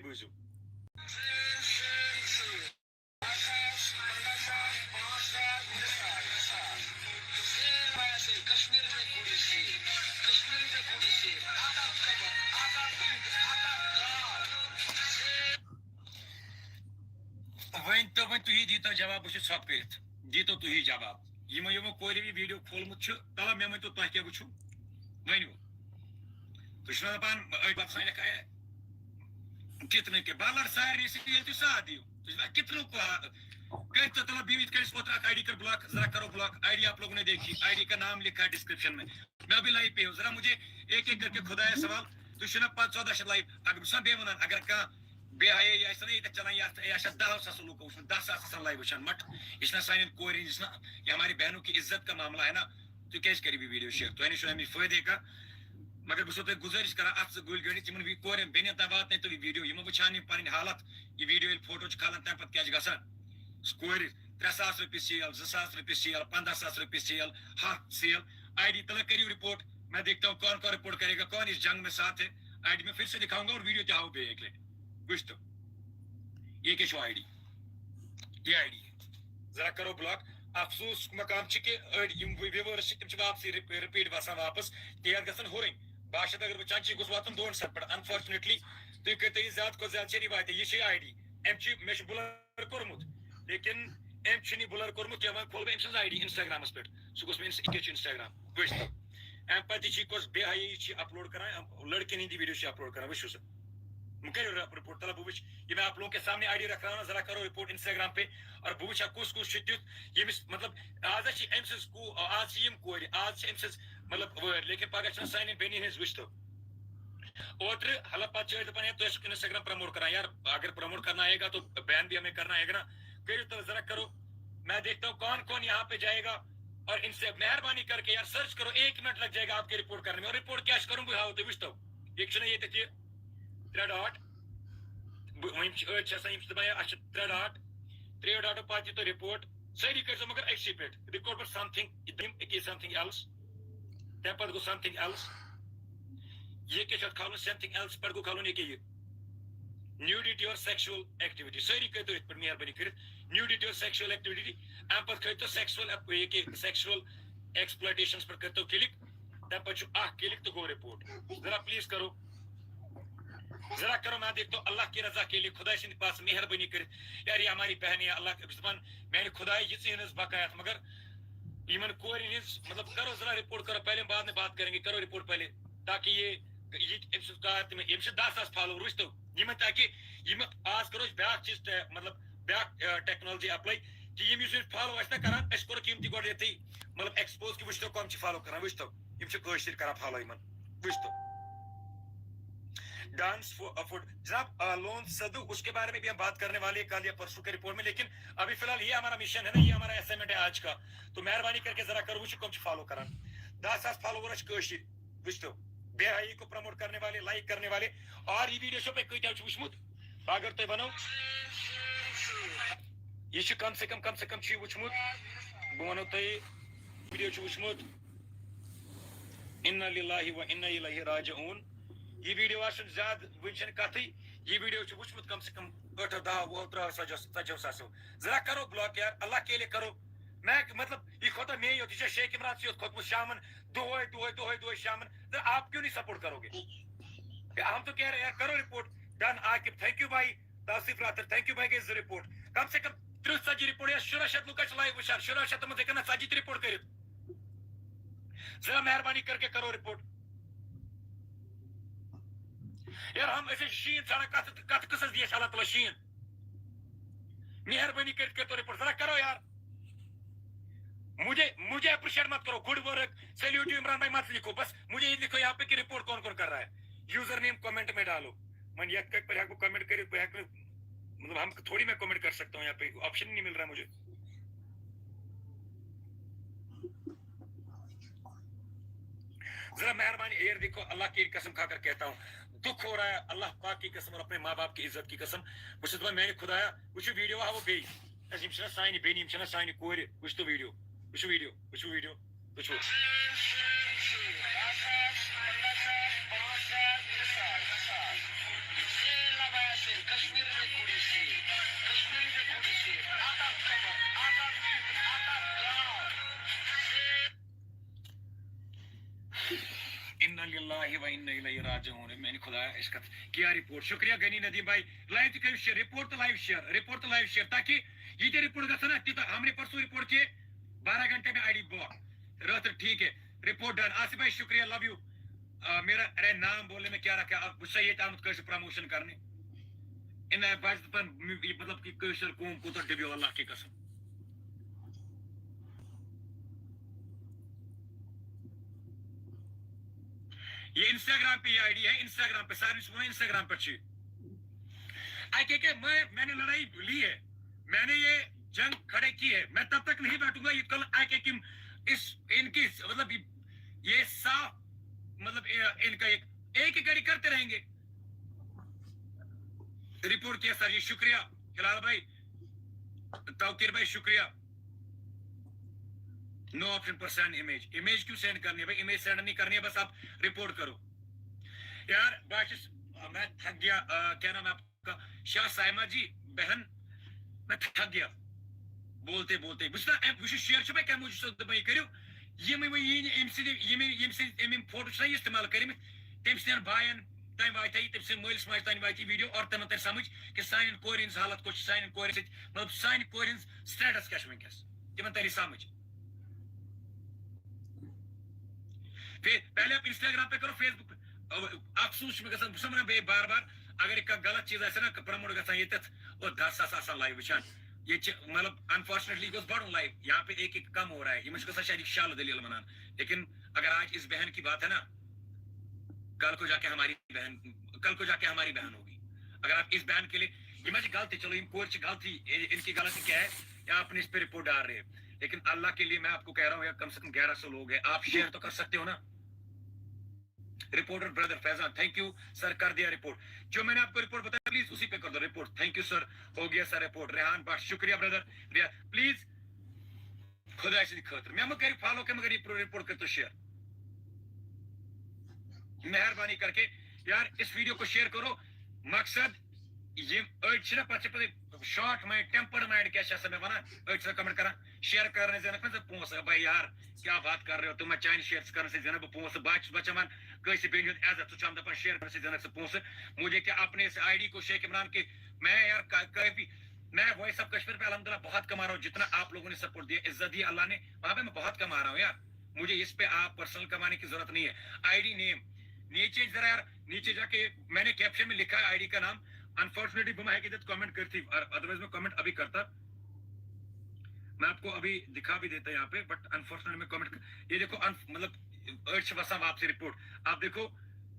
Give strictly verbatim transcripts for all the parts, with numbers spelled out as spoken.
بوٗزِو۔ وۄنۍ تہٕ وۄنۍ تُہی دیٖتو جواب، بہٕ چھُس ژھۄپہٕ کٔرِتھ، دیٖتو تُہی جواب۔ یِمو یِمو کورِ یہِ ویٖڈیو کھولمُت چھُ، تَلہ مےٚ ؤنۍتو تۄہہِ کیٛاہ وٕچھِو، ؤنِو۔ تُہۍ چھِو نہ دَپان أڑۍ بَتہٕ سانہِ کھایہِ کتنے کے بالر سارے سے ییٚلہِ تُہۍ ساتھ دِیِو۔ تُہۍ چھِو دَپان کتنے کو کٔرۍ تو تَلہ بِہِو یِتھ کٔنۍ اوترٕ اَکھ آئی ڈی کٔر بلاک، ذرا کرو بلاک، آئی ڈی آپ لوگوں نے دیکھی، آئی ڈی کا نام لکھا ڈسکرپشن میں۔ میں ابھی لائیو پہ ہوں، ذرا مجھے ایک ایک کر کے خدایا سوال، تُہۍ چھِو نہ پانٛژھ ژۄداہ شیٚتھ لایِو، اگر بہٕ چھُس نہ بیٚیہِ وَنان، اگر کانٛہہ بے حیٲیی آسہِ نہ ییٚتٮ۪تھ چلان، یَتھ یہِ آسہِ ہا دَہو ساسو لُکو وٕچھمُت، دَہ ساس آسان لایِو وٕچھان، مٹ، یہِ چھُنہ سانٮ۪ن کورٮ۪ن، یہِ چھُنہ، یہ ہماری بہنوں کی عزت کا معاملہ ہے نا، تُہۍ کیٛازِ کٔرِو یہِ ویٖڈیو شیئر؟ تۄہہِ نِش چھُنہ اَمِچ فٲیدٕ ہیٚکان، مگر بہٕ چھُسو تۄہہِ گُزٲرِش کران، اَتھ سۭتۍ گُلۍ گٔنٛڈِتھ یِمن وی-، کورٮ۪ن بیٚنٮ۪ن تام واتنٲیتو یہِ ویٖڈیو، یِمو وٕچھان یِم پنٕنۍ حالت، یہِ ویٖڈیو ییٚلہِ فوٹو چھِ کھالان، تَمہِ پتہٕ کیٛاہ چھِ گژھان؟ کورِ ترٛےٚ ساس رۄپیہِ سیل، زٕ ساس رۄپیہِ سیل، پنٛداہ ساس رۄپیہِ سیل، ہَتھ سیل، آئی ڈی تَلہ کٔرِو رپورٹ، میں دیکھتا ہوں کون کون رپورٹ کرے گا، کون اس جنگ میں ساتھ ہے۔ آئی ڈی میں پھر سے دکھاؤں گا اور ویڈیو تہِ ہاوو بیٚیہِ اَکہِ لَٹہِ۔ وٕچھ تو، یہِ کیٛاہ چھُ آئی ڈی؟ یہِ آئی ڈی۔ ذرا کرو بلاک۔ افسوس مقام چھُ کہِ أڑۍ یِم وِیوٲرٕس چھِ، تِم چھِ واپسٕے رِپ-، رِپیٖٹ وَسان واپس۔ تہِ یَتھ گژھن ہُرٕنۍ۔ بہٕ ہا چھُس، اگر بہٕ چَنچی گوٚژھ واتُن دۄن سٮ۪نٹَن پٮ۪ٹھ۔ انفارچُنیٹلی، تُہۍ کٔرۍ تو یہِ زیادٕ کھۄتہٕ زیادٕ شیئر، یہِ واتہِ۔ یہِ چھِ آئی ڈی۔ أمۍ چھِ، مےٚ چھُ بُلر کوٚرمُت، لیکن أمۍ چھُنہٕ یہِ بُلر کوٚرمُت کینٛہہ۔ وۄنۍ کھولہٕ بہٕ أمۍ سٕنٛز آئی ڈی انسٹاگرامَس پٮ۪ٹھ۔ سُہ گوٚژھ مےٚ اِنس-، یہِ کیٛاہ چھُ انسٹاگرام؟ وٕچھ تو۔ اَمہِ پَتہٕ یہِ چھِ کۄس بے حیٲیی چھِ اپلوڈ کران، لڑکن ہِنٛدی ویڈیو چھِ اپلوڈ کران۔ وٕچھِو سا، وۄنۍ کٔرِو رپ-، رپورٹ۔ تَلہ بہٕ وٕچھ، یہِ میں آپ لوگوں کے سامنے آئی ڈی رکھ رہا ہوں نا، ذرا کرو رپورٹ انسٹاگرام پہ اور بہٕ وٕچھِ ہا کُس کُس چھُ تیُتھ، ییٚمِس، مطلب، آز چھِ أمۍ سٕنٛز کو-، آز چھِ یِم کورِ، آز چھِ أمۍ سٕنٛز، مطلب، وٲرۍ، لیکن پگاہ چھِنہٕ سانٮ۪ن بیٚنٮ۪ن ہٕنٛز۔ وٕچھ تو، اوترٕ حلب پتہٕ چھِ أسۍ دَپان، ہے، تُہۍ ٲسِو انسٹاگرام پروموٹ کران۔ یار، اگر پروموٹ کرنا آئے گا تو بین بھی ہمیں کرنا آئے گا نا۔ کٔرِو تو ذرا کرو، میں دیکھتا ہوں کون کون یہاں پہ جائے گا۔ اور ان سے مہربانی کر کے یار سرچ کرو، ایک منٹ لگ جائے گا آپ کے رپورٹ کرنے میں۔ اور رپورٹ کیا کروں بہٕ ہاوو تۄہہِ، وٕچھ تو۔ ییٚتہِ چھُنہ ییٚتٮ۪تھ یہِ ترٛےٚ ڈاٹ۔ بہٕ، وۄنۍ چھِ أڑۍ چھِ آسان، یِم چھِ دَپان، ہے، اَسہِ چھِ ترٛےٚ ڈاٹ، ترٛیٚیو ڈاٹو پَتہٕ یہِ تۄہہِ رپورٹ، سٲری کٔرۍزیو مگر أکسٕے پٮ۪ٹھ۔ رپورٹ پٮ۪ٹھ something، یِم أکیاہ something else، تَمہِ پَتہٕ گوٚو something else۔ یہِ کیٛاہ چھُ اَتھ کھالُن؟ Something else پٮ۪ٹھ گوٚو کھالُن ییٚکیٛاہ یہِ nudity اور sexual activity۔ سٲری کٔرۍتو یِتھ پٲٹھۍ مہربٲنی کٔرِتھ nudity اور sexual activity۔ اَمہِ پَتہٕ کھٲلۍتو sexual ایپ-، ییٚکیٛاہ sexual exploitations پٮ۪ٹھ کٔرۍتو click۔ تَمہِ پَتہٕ چھُ اَکھ click تہٕ گوٚو رپورٹ۔ ذرا please کرو۔ ذرا کرو، میں دیکھتا ہوں اللہ کی رضا کے لیے، خداے سٕنٛدِ پاسہٕ مہربٲنی کٔرِتھ۔ یار، یہ ہماری بہنیں، اللہ، بہٕ چھُس دَپان، میٛانہِ خدایہِ، یِژٕے ہٕنٛز بقایات، مگر یِمن کورٮ۪ن ہٕنٛز، مطلب، کرو ذرا رپورٹ کرو پہلے، بعد میں بات کریں گے، کرو رپورٹ پہلے، تاکہ یہ، یہ أمۍ سٕنٛز کار تہِ مےٚ، یِم چھِ دَہ ساس follower، وٕچھ تو، یِمن تاکہِ یِم آز کرو أسۍ بیٛاکھ چیٖز تہِ، مطلب، بیٛاکھ، آ، technology apply، کہِ یِم یُس یِم follow آسہِ نہ کران، أسۍ کوٚرُکھ یِم تہِ گۄڈٕ ییٚتھٕے، مطلب، expose کہِ وٕچھ تو کَم چھِ follow کران، وٕچھ تو، یِم چھِ کٲشِر کران follow یِمن، وٕچھ تو۔ ڈانس فو-، فوڈ، جناب، آ، لون سدو، اس کے بارے میں بھی ہم بات کرنے والے ہیں کل یا پرسوں کے رپورٹ میں، لیکن ابھی فی الحال یہ ہمارا مشن ہے نا، یہ ہمارا اسائنمنٹ ہے آج کا۔ تو مہربانی کر کے ذرا کرو وٕچھو کم چھِ follow کران۔ دَہ ساس follower چھِ کٲشِر، وٕچھ تو۔ بے حیٲیی کو پروموٹ کرنے والے، لائک کرنے والے، اور یہ ویڈیو چھو پہ کۭتیاہ چھُ وٕچھمُت؟ بہٕ اگر تۄہہِ ونو، یہِ چھُ کم سے کم، کم سے کم چھُ یہِ وٕچھمُت، بہٕ ونو تۄہہِ، ویڈیو چھُ وٕچھمُت، انا للہ و انا الیہ راجعون۔ یہِ ویڈیو آسُن زیادٕ، وٕنہِ چھَنہٕ کتھٕے۔ یہِ ویڈیو چھُ وٕچھمُت کم سے کم ٲٹھو، دہو، وُہو، ترٛہو، ژتجیو، ژتجیو ساسو۔ ذرا کرو بلاک یار، اللہ کے لیے کرو۔ میں، مطلب، یہ کھوتا میں یوت، یہ چھا شیخ عمران سے یوت کھوتمُت شامن، دۄہے، دۄہے، دۄہے، دۄہے شامن۔ ذرا آپ کیوں نہیں سپورٹ کرو گے؟ ہم تو کہہ رہے ہیں یار، کرو report. Done Aqib, thank you بھائی۔ توصیف راتر، thank you بھائی، گٔے زٕ رپورٹ۔ کم سے کم ترٕٛہ ژتجی رپورٹ یا شُراہ شیٚتھ لُکھ چھِ لایو وٕچھان، شُراہ شیٚتھ منٛز ہیٚکن نہ ژتجی تہِ رپورٹ کٔرِتھ۔ ذرا مہربانی کر کے کرو رپورٹ۔ یار ہم، أسۍ حظ چھِ شیٖن ژھانڈان، کتھ، کتھ قٕصس دی اَسہِ اللہ تعالیٰ شیٖن؟ مہربٲنی کٔرِتھ کٔرۍتو رپورٹ، ذرا کرو یار۔ مجھے، مجھے اپریشیٹ مت کرو، good work, salute you Imran بھائی مت لکھو، بس مجھے یہ لکھو یہاں پہ کہ رپورٹ کون کون کر رہا ہے، یوزر نیم کمنٹ میں ڈالو۔ وۄنۍ یتھ کتھ پٮ۪ٹھ ہٮ۪کہٕ بہٕ کمنٹ کٔرِتھ؟ بہٕ ہٮ۪کہٕ نہٕ، مطلب، ہم تھوڑی میں کمنٹ کر سکتا ہوں یہاں پہ، آپشن ہی نہیں مل رہا ہے مجھے۔ ذرا مہربانی، ایر دیکھو، اللہ کی قسم کھا کر کہتا ہوں، دکھ ہو رہا ہے، اللہ پاک کی قسم اور اپنے ماں باپ کی عزت کی قسم۔ بہٕ چھُس دَپان، میانہِ خدایا، وٕچھِو ویڈیو ہاوو بیٚیہِ۔ اَسہِ، یِم چھِنہ سانہِ بیٚنہِ، یِم چھِنہ سانہِ کورِ۔ وٕچھ تو ویڈیو، وٕچھِو ویڈیو، وٕچھِو ویڈیو، وٕچھِو۔ انا الیہ راجعون۔ میانہِ خدایا، أسۍ کتھ کیٛاہ رپورٹ؟ شکریہ غنی ندیم بھائی، لایو تہِ کٔرِو شیئر، رپورٹ تہٕ لایو شیئر، رپورٹ تہٕ لایو شیئر، تاکہ یہِ تہِ رپورٹ گژھن نا تیوٗتاہ۔ ہم نے پرسوں رپورٹ کیے، بارہ گھنٹے میں آئی ڈی بلاک۔ رٲتھ ٹھیک ہے، رپورٹ ڈن۔ آصف بھائی شکریہ، لو یو۔ میرا، ارے، نام بولنے میں کیا رکھا؟ اب بہٕ چھُسا ییٚتہِ آمُت کٲنٛسہِ پروموشن کرنہِ؟ اَمہِ آیہِ باسہِ دَپان، یہِ مطلب کہِ کٲشِر قوم کوٗتاہ ڈٔبیو، اللہ کی قسم۔ یہ انسٹاگرام پہ یہ آئی ڈی ہے، انسٹاگرام پہ، سارے چھِ وَنان انسٹاگرام پہ چھِ۔ اکے کے میں، میں نے لڑائی لی ہے، میں نے یہ جنگ کھڑے کی ہے، میں تب تک نہیں بیٹھوں گا یہ کل اکے کے اس، ان کی مطلب یہ صاف، مطلب ان کا ایک، ایک ایک گاڑی کرتے رہیں گے۔ رپورٹ کیا سر؟ یہ شکریہ ہلال بھائی، توقیر بھائی شکریہ۔ نو آپشن پر سینڈ امیج۔ امیج کیوں سینڈ کرنی ہے بھائی؟ امیج سینڈ نہیں کرنی ہے، بس آپ رپورٹ کرو۔ یار بہٕ چھُس، میں تھک گیا۔ آ، کیا نام ہے آپ کا؟ شاہ سائمہ جی، بہن، میں تھک گیا بولتے بولتے۔ بہٕ چھُس نا، بہٕ چھُس شیئر چھُ مےٚ کَمہِ موٗجوٗب سُہ دَپان یہِ کٔرِو، یِم یِم یِم یِم یِم فوٹو چھِ نا یہِ استعمال کٔرمٕتۍ، تٔمۍ سٕنٛدٮ۪ن بایَن تام واتہِ ہا یہِ، تٔمۍ سٕنٛدِ مٲلِس ماجہِ تام واتہِ یہِ ویٖڈیو اور تِمَن تَرِ سَمٕجھ کہِ سانٮ۪ن کورٮ۪ن ہٕنٛز حالت کۄس چھِ، سانٮ۪ن کورٮ۪ن سۭتۍ، مطلب سانہِ کورِ ہٕنٛز سٹیٹس کیٛاہ چھِ وٕنکیٚس، تِمَن تَرِ سَمٕجھ۔ پھر پہلے آپ انسٹاگرام پہ کرو، فیس بک پہ۔ اب افسوس چھُ مےٚ گژھان، بہٕ چھُس وَنان بیٚیہِ بار بار، اگر یہِ کانٛہہ غلط چیٖز آسہِ نا، پرموٹ گژھان ییٚتٮ۪تھ، اور دَہ ساس آسان لایِو وٕچھان۔ ییٚتہِ چھِ، مطلب، unfortunately گوٚژھ بَڑُن لایِو، یہاں پہ ایک ایک کم ہو رہا ہے۔ یِمن چھُ گژھان شاید یہِ شالہٕ دٔلیٖل وَنان۔ لیکن اگر آج اس بہن کی بات ہے نا، کل کو جا کے ہماری بہن، کل کو جا کے ہماری بہن ہوگی۔ اگر آپ اس بہن کے لیے، یہ مجھے غلطی، چلو، ان کورِ چھِ غلطی، ان کی غلطی کیا ہے کہ آپ نے اس پہ رپورٹ ڈال رہے ہیں۔ لیکن اللہ کے لیے میں آپ کو کہہ رہا ہوں یار، کم سے کم گیارہ سو لوگ ہیں، آپ شیئر تو کر سکتے ہو نا۔ Reporter brother Faizan, thank you sir, کر دیا رپورٹ۔ جو میں نے آپ کو رپورٹ بتایا، پلیز اسی پہ کر دو رپورٹ۔ تھینک یو سر، ہو گیا سر رپورٹ۔ ریحان بٹ، شکریہ بردر۔ پلیز خدا سٕنٛدِ خٲطرٕ مےٚ مہ کٔرِو فالو کینٛہہ، مگر یہِ رپورٹ کٔرۍ تو شیئر۔ مہربانی کر کے یار، اس ویڈیو کو شیئر کرو۔ مقصد، یِم أڑۍ چھِنہ پتہٕ چھِ پتہٕ شارٹ مایِنڈ، ٹیمپرڈ مایِنڈ کیٛاہ چھِ آسان مےٚ وَنان، أڑۍ چھِ آسان کمنٹ کران، شیئر کرنہٕ زینکھ مےٚ ژٕ پونٛسہٕ۔ بھائی یار، کیا بات کر رہے ہو تم؟ میں چانہِ شیئر ژٕ کرنہٕ سۭتۍ زینکھ بہٕ پونٛسہٕ؟ بہٕ چھُس بچان کٲنٛسہِ بیٚنہِ ہُنٛد عزت، ژٕ چھُ ہم دپان شیئر کرنہٕ سۭتۍ زینکھ ژٕ پونٛسہٕ۔ مجھے کیا اپنے اس آئی ڈی کو شیخ عمران کے، میں یار کا-، کافی، میں وائس آف کشمیر پہ الحمدللہ بہت کما رہا ہوں، جتنا آپ لوگوں نے سپورٹ دیا، عزت دی اللہ نے، وہاں پہ میں بہت کما رہا ہوں یار۔ مجھے اس پہ آپ پرسنل کمانے کی ضرورت نہیں ہے۔ آئی ڈی نیم نیچے ذرا یار، نیچے جا کے میں نے کیپشن میں لکھا ہے آئی ڈی کا نام۔ انفارچونیٹلی بہٕ ما ہیٚکہٕ ییٚتٮ۪تھ کمنٹ کٔرتھٕے، ادروائز میں کمنٹ ابھی کرتا، میں آپ کو ابھی دکھا بھی دیتا یہاں پہ، بٹ انفارچونیٹلی میں کمنٹ، یہ دیکھو، مطلب، أڑۍ چھِ وَسان واپسٕے رپورٹ۔ آپ دیکھو،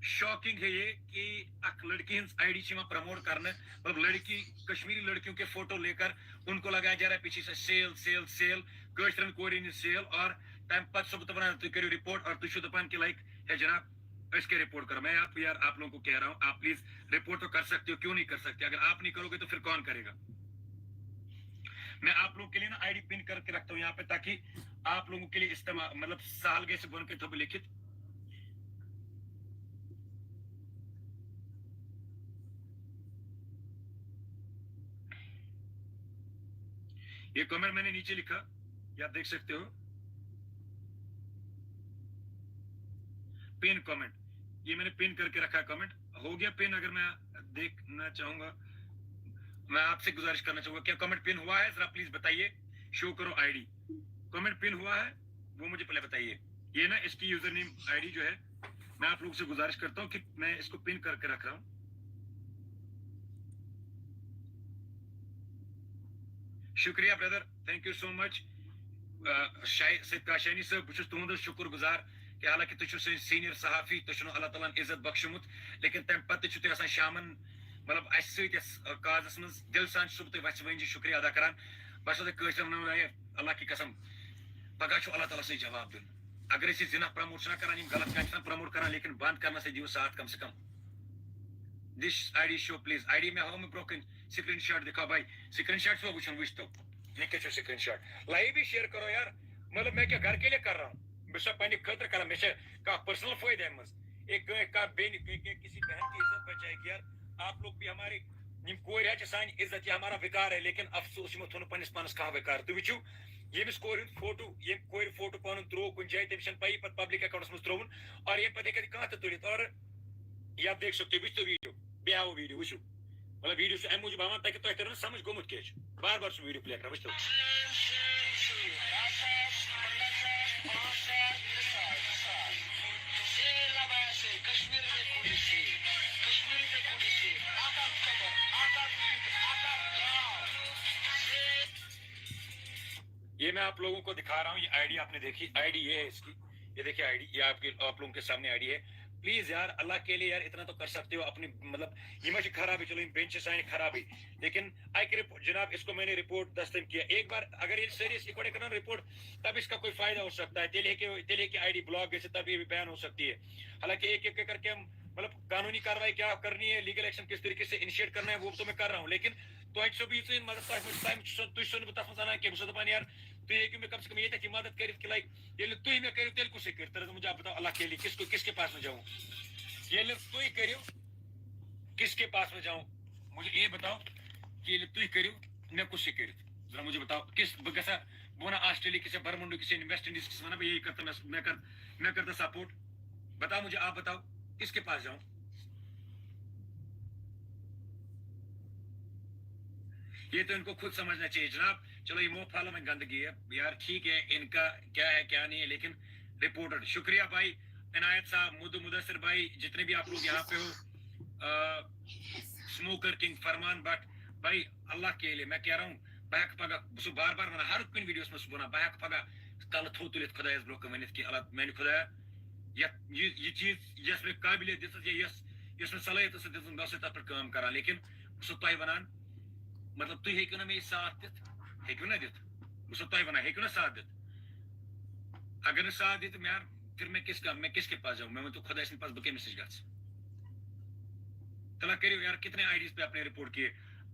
شاکنگ ہے یہ کہ اکھ لڑکی ہٕنٛز آئی ڈی چھِ یِوان پرموٹ کرنہٕ، مطلب لڑکی، کشمیری لڑکیوں کے فوٹو لے کر ان کو لگایا جا رہا ہے پیچھے سے سیل، سیل، سیل، کٲشرٮ۪ن کورٮ۪ن ہٕنٛز سیل، اور تَمہِ پتہٕ چھُسو بہٕ دَپان، تُہۍ کٔرِو رپورٹ، اور تُہۍ چھِو دَپان کہ لائک، ہے جناب، أسۍ کیٛاہ رپورٹ کرو؟ میں آپ یار، آپ لوگوں کو کہہ رہا ہوں، آپ پلیز رپورٹ تو کر سکتے ہو، کیوں نہیں کر سکتے؟ اگر آپ نہیں کرو گے تو پھر کون کرے گا؟ میں آپ لوگوں کے لیے نا آئی ڈی پن کر کے رکھتا ہوں یہاں پہ، تاکہ آپ لوگوں کے لیے استعمال، مطلب، سہل گژھِ بۄن کَنہِ تھاوٕ بہٕ لیکھِتھ۔ یہ کمنٹ میں نے نیچے لکھا، یہ آپ دیکھ سکتے ہو۔ پن کمنٹ، یہ میں نے پن کر کے رکھا ہے کمنٹ۔ ہو گیا پن، اگر میں دیکھنا چاہوں گا، میں آپ سے گزارش کرنا چاہوں گا، کیا کمنٹ پن ہوا ہے؟ ذرا پلیز بتائیے، شو کرو آئی ڈی۔ کمنٹ پن ہوا ہے، وہ مجھے پہلے بتائیے۔ یہ نا اس کی یوزر نیم آئی ڈی جو ہے، میں آپ لوگوں سے گزارش کرتا ہوں کہ میں اس کو پن کر کے رکھ رہا ہوں۔ شکریہ بردر، تھینک یو سو مچ۔ سید کاشانی صٲب، بہٕ چھُس تُہُنٛد شُکُر گُزار کہ حالانکہ تُہۍ چھِو سٲنۍ سینئر صحافی، تۄہہِ چھُنہٕ اللہ تعالیٰ ہن عزت بخشمُت، لیکن تَمہِ پتہٕ تہِ چھِو تُہۍ آسان شامن، مطلب، اَسہِ سۭتۍ یَتھ کازَس منٛز۔ دِلہٕ سان چھُس بہٕ تۄہہِ وَژھِ وٲنٛجہِ شُکریہ ادا کران۔ بہٕ چھُس تۄہہِ کٲشرٮ۪ن وَنان، ہے، اللہ کی قسم، پگاہ چھُ اللہ تعالیٰ سٕے جواب دیُن۔ اگر أسۍ یہِ زِنا پرموٹ چھِنہ کران، یِم غلط کامہِ چھِنہ پرموٹ کران، لیکن بنٛد کرنس سۭتۍ دِیِو ساتھ کم سے کم۔ دِس ID show please. ID مےٚ ہاو مےٚ برونٛہہ کَنہِ، سکرین شاٹ دِکھاو بھائی۔ سکرین شاٹ چھُوا وٕچھُن؟ وٕچھ تو۔ یہِ کیٛاہ چھُ سکرین شاٹ؟ لایو بھی شیئر کرو یار۔ مطلب، میں کیا گھر کے لیے کر رہا ہوں؟ بہٕ چھُسا پننہِ خٲطرٕ کران؟ مےٚ چھا کانٛہہ پرسنل فٲیدٕ اَمہِ منٛز؟ ایک، کانٛہہ بیٚنہِ، کہِ، کہِ کسی بہن کی عزت بچائے گی یار۔ آپ لوگ بھی ہمارے، یِم کورِ حظ چھِ سانہِ عزت، یہِ ہمارا وقار ہے، لیکن افسوس، یِمو تھوٚو نہٕ پننِس پانس کانٛہہ وقار۔ تُہۍ وٕچھِو، ییٚمِس کورِ ہُنٛد فوٹو، ییٚمۍ کورِ فوٹو پنُن ترٛوو کُنہِ جایہِ، تٔمِس چھَنہٕ پَیی پَتہٕ پبلک اکاؤنٹس منٛز ترٛووُن، اور ییٚمہِ پَتہٕ ہیٚکہِ کانٛہہ تہِ تُلِتھ۔ اور یہِ آپ دیکھ سکتے ہو، وٕچھتو ویٖڈیو، بیٚیہِ ہاوو ویٖڈیو، وٕچھِو۔ مطلب ویٖڈیو چھُ اَمہِ موٗجوٗب ہاوان تاکہِ تۄہہِ تَرِ نہٕ سمجھ گوٚمُت کیٛاہ چھُ۔ بار بار چھُ ویٖڈیو پلے کران، وٕچھتو۔ یہ میں آپ لوگوں کو دکھا رہا ہوں، یہ آئی ڈی آپ نے دیکھی، آئی ڈی یہ ہے اس کی، یہ دیکھیے آئی ڈی، یہ آپ کے، آپ لوگوں کے سامنے آئی ڈی ہے۔ پلیز یار، اللہ کے لیے یار، اتنا تو کر سکتے ہو اپنی، مطلب، یہ مجھے خراب ہے، چلو، یہ بینچز آئیں خراب ہے، لیکن آئی کے رپورٹ، جناب، اس کو میں نے رپورٹ دستم کیا۔ ایک بار اگر یہ سیریس اکوڑے کرنا رپورٹ، تب اس کا کوئی فائدہ ہو سکتا ہے، تیلے کے، تیلے کی آئی ڈی بلاک جیسے، تب یہ بھی بین ہو سکتی ہے۔ حالانکہ ایک ایک کر کے ہم، مطلب، قانونی کاروائی کیا کرنی ہے، لیگل ایکشن کس طریقے سے انیشیٹ کرنا ہے، وہ تو میں کر رہا ہوں، لیکن تۄہہِ چھُسو بہٕ یہِ ژٕے مدد، تۄہہِ منٛز، تۄہہِ منٛز چھُسو، تُہۍ چھُسو نہٕ بہٕ تَتھ منٛز اَنان کینٛہہ، بہٕ چھُسو دَپان یار، تُہۍ ہیٚکِو مےٚ کم سے کم ییٚتٮ۪تھ یہِ مدد کٔرِتھ کہِ لایک، ییٚلہِ نہٕ تُہۍ مےٚ کٔرِو، تیٚلہِ کُس ہیٚکہِ کٔرِتھ؟ تہٕ مُجھے آپ بتاؤ، اللہ کے لیے کس کو، کس کے پاس میں جاؤں؟ ییٚلہِ نہٕ تُہۍ کٔرِو، کس کے پاس میں جاؤں؟ مجھے یہ بتاؤ کہ ییٚلہِ تُہۍ کٔرِو، مےٚ کُس ہیٚکہِ کٔرِتھ؟ ذرا مجھے بتاؤ، کس، بہٕ گژھا، بہٕ وَنہٕ آسٹریلیا کِس یا برمنڈو کِس یا ویسٹ انڈیز کِس، وَنہٕ بہٕ یی کر تو میں، میں کر، میں کر تو سپورٹ۔ بتاؤ مجھے، آپ بتاؤ، کس کے پاس جاؤں؟ یہ تو ان کو خود سمجھنا چاہیے جناب۔ چلو، یہ مو پھالو میں گندگی ہے یار، ٹھیک ہے، ان کا کیا ہے کیا نہیں ہے، لیکن رپورٹر، شکریہ بھائی، عنایت صاحب، مدو مدثر بھائی، جتنے بھی آپ لوگ یہاں پہ ہو، اسموکر کنگ، فرمان بٹ، بھائی، اللہ کے لیے میں کہہ رہا ہوں، بہک پگہ، بہٕ چھُس بار بار ونان، ہر کُنہِ ویڈیوس منٛز چھُس بہٕ ونان، بہک پگہ کلہٕ تھوٚد تُلِتھ خدایس برونٛہہ کُن ؤنِتھ کہِ اللہ، میانہِ خدایا، یتھ، یہِ، یہِ چیٖز یۄس مےٚ قٲبلیت دِژٕس یا یۄس، یۄس مےٚ صلٲحیت ٲسٕس دِژمٕژ، بہٕ اوسُس تتھ پٮ۪ٹھ کٲم کران، لیکن بہٕ چھُسو تۄہہِ ونان، مطلب، تُہۍ ہیٚکِو نہٕ مےٚ یہِ ساتھ دِتھ، ہیٚکِو نہ دِتھ، بہٕ چھُسو تۄہہِ ونان، ہیٚکِو نہ ساتھ دِتھ۔ اگر نہٕ ساتھ دِتھ، مےٚ، پھر میں کس کا، میں کس کے پاس جاؤں؟ مےٚ ؤنۍ تو خۄدایہِ سٕنٛدِ پاس بہٕ کٔمِس نِش گژھٕ؟ تلا کٔرِو یار، کتنے آئی ڈیز پہ اپنے رپورٹ کیے؟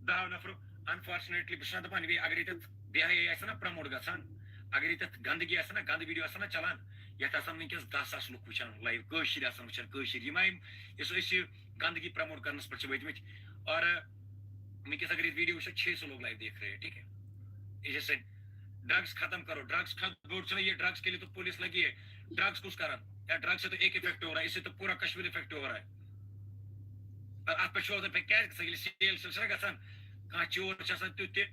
دہو نفرو، انفارچونیٹلی، بہٕ چھُس نا دپان، یہِ اگر ییٚتٮ۪تھ بے حیٲیی آسہِ نا پروموٹ گژھان، اگر ییٚتٮ۪تھ گندگی آسہِ نا، گندٕ ویڈیو آسہِ نا چلان، یتھ آسن وٕنکیٚس دہ ساس لُکھ وٕچھان لایو، کٲشِر آسن وٕچھان، کٲشِر، یِم آیہِ، یُس أسۍ یہِ گندگی پروموٹ کرنس پٮ۪ٹھ چھِ وٲتمٕتۍ۔ اور وٕنکیٚس اگر ییٚتہِ ویڈیو وٕچھو، چھ سو لوگ لایو دیکھ رہے ہیں، ٹھیٖک ہے؟ یہ جیسے ڈرگس ختم کرو، ڈرگس ختم، بوٚڑ چھُنہ یہ، ڈرگس کے لیے تو پولیس لگی ہے، ڈرگس کُس کران؟ یا ڈرگ سے تو ایک افیکٹ ہو رہا ہے، اس سے تو پورا کشمیر افیکٹ ہو رہا ہے۔ اور اتھ پٮ۪ٹھ چھُ روزان پتہٕ کیٛازِ گژھان، ییٚلہِ سیل چھِ آسان گژھان، کانٛہہ چور چھُ آسان تیُتھ تہِ،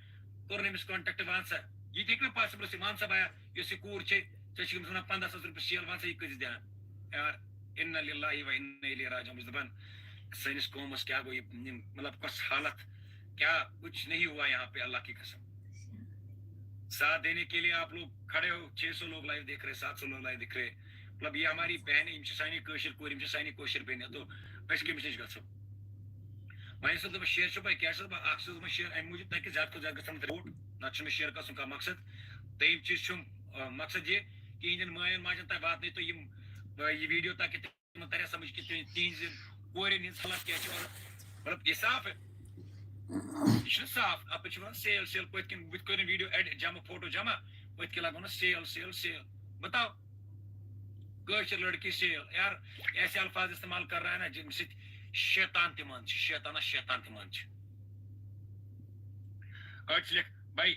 کوٚرُن أمِس کانٹیکٹ، وَن سا، یہِ تہِ ہیٚکہِ نہٕ پاسبل ٲسِتھ، وَن سا بیا، یۄس یہِ کوٗر چھے، ژےٚ چھِ أمِس وَنان پنٛداہ ساس رۄپیہِ سیل، وَن سا یہِ کۭتِس دِہان؟ یار، انا للہ و انا الیہ راجعون، بہٕ چھُس دَپان، سٲنِس قومس کیٛاہ گوٚو، یہِ، یہِ، مطلب، کۄس حالت، کیا کچھ نہیں ہوا یہاں پہ، اللہ کی قسم۔ ساتھ دینے کے لیے آپ لوگ کھڑے ہو، چھ سو لوگ لائیو دیکھ رہے، سات سو لوگ لائیو دیکھ رہے، مطلب، یہ ہماری بہنیں، یِم چھِ سانہِ کٲشِر کورِ، یِم چھِ سانہِ کٲشِر بیٚنہِ، تو أسۍ کٔمِس نِش گژھو؟ وۄنۍ ییٚمہِ ساتہٕ بہٕ شیئر چھُس، بہٕ کیٛاہ چھُس، بہٕ اکھ چھُس دَپان شیئر اَمہِ موٗجوٗب، تاکہِ زیادٕ کھۄتہٕ زیادٕ گژھن رپورٹ، نتہٕ چھُنہٕ مےٚ شیئر گژھُن کانٛہہ مقصد۔ دوٚیِم چیٖز چھُم، آ، مقصد یہِ کہِ یِہِنٛدٮ۪ن ماین ماجن تام واتنٲیتو یِم، آ، یہِ ویٖڈیو، تاکہِ تِمن ترِ سمجھ کہِ تِہِنٛدِ، تِہِنٛزِ کورٮ۪ن ہٕنٛز حالت کیٛاہ چھِ، مطلب، یہِ صاف ہے۔ یہِ چھُنہٕ صاف، اَتھ پٮ۪ٹھ چھِ وَنان سیل، سیل، پٔتۍ کِنۍ بہٕ تہِ کٔرِن ویٖڈیو ایڈ جمع، فوٹو جمع، پٔتۍ کِنۍ لگاوُن سیل، سیل، سیل۔ بتاو، کٲشِر لڑکی سیل، یار، ایسے الفاظ استعمال کر رہا ہے نا، جن سے شیطان تہِ منٛز چھِ، شیطانس شیطان تہِ منٛز چھِ۔ أڑۍ چھِ لیکھ، بھائی،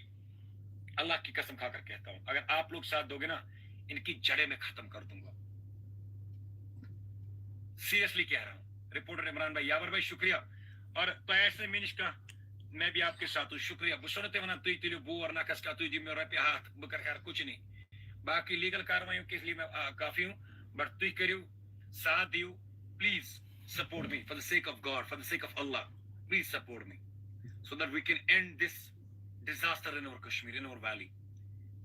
اللہ کی قسم کھا کر کہتا ہوں، اگر آپ لوگ ساتھ دو گے نا، ان کی جڑیں میں ختم کر دوں گا۔ سیریسلی کہہ رہا ہوں۔ رپورٹر عمران بھائی، یاور بھائی، شکریہ۔ اور تۄہہِ آسہِ نہٕ مےٚ نِش کانٛہہ، میں بھی آپ کے ساتھ ہوں۔ شکریہ۔ بہٕ چھُسو نہٕ تۄہہِ وَنان، تُہۍ تُلِو بور نَکھَس کانٛہہ، تُہۍ دِیِو مےٚ رۄپیہِ ہَتھ، بہٕ کَرٕ خیر کُچھ نہیں۔ باقٕے لیٖگل کاروٲیی کے لیے میں، آ، کافی ہوں، but تُہۍ کٔرِو، ساتھ دِیِو، please support me for the sake of God, for the sake of Allah, please support me, so that we can end this disaster in our Kashmir, in our valley.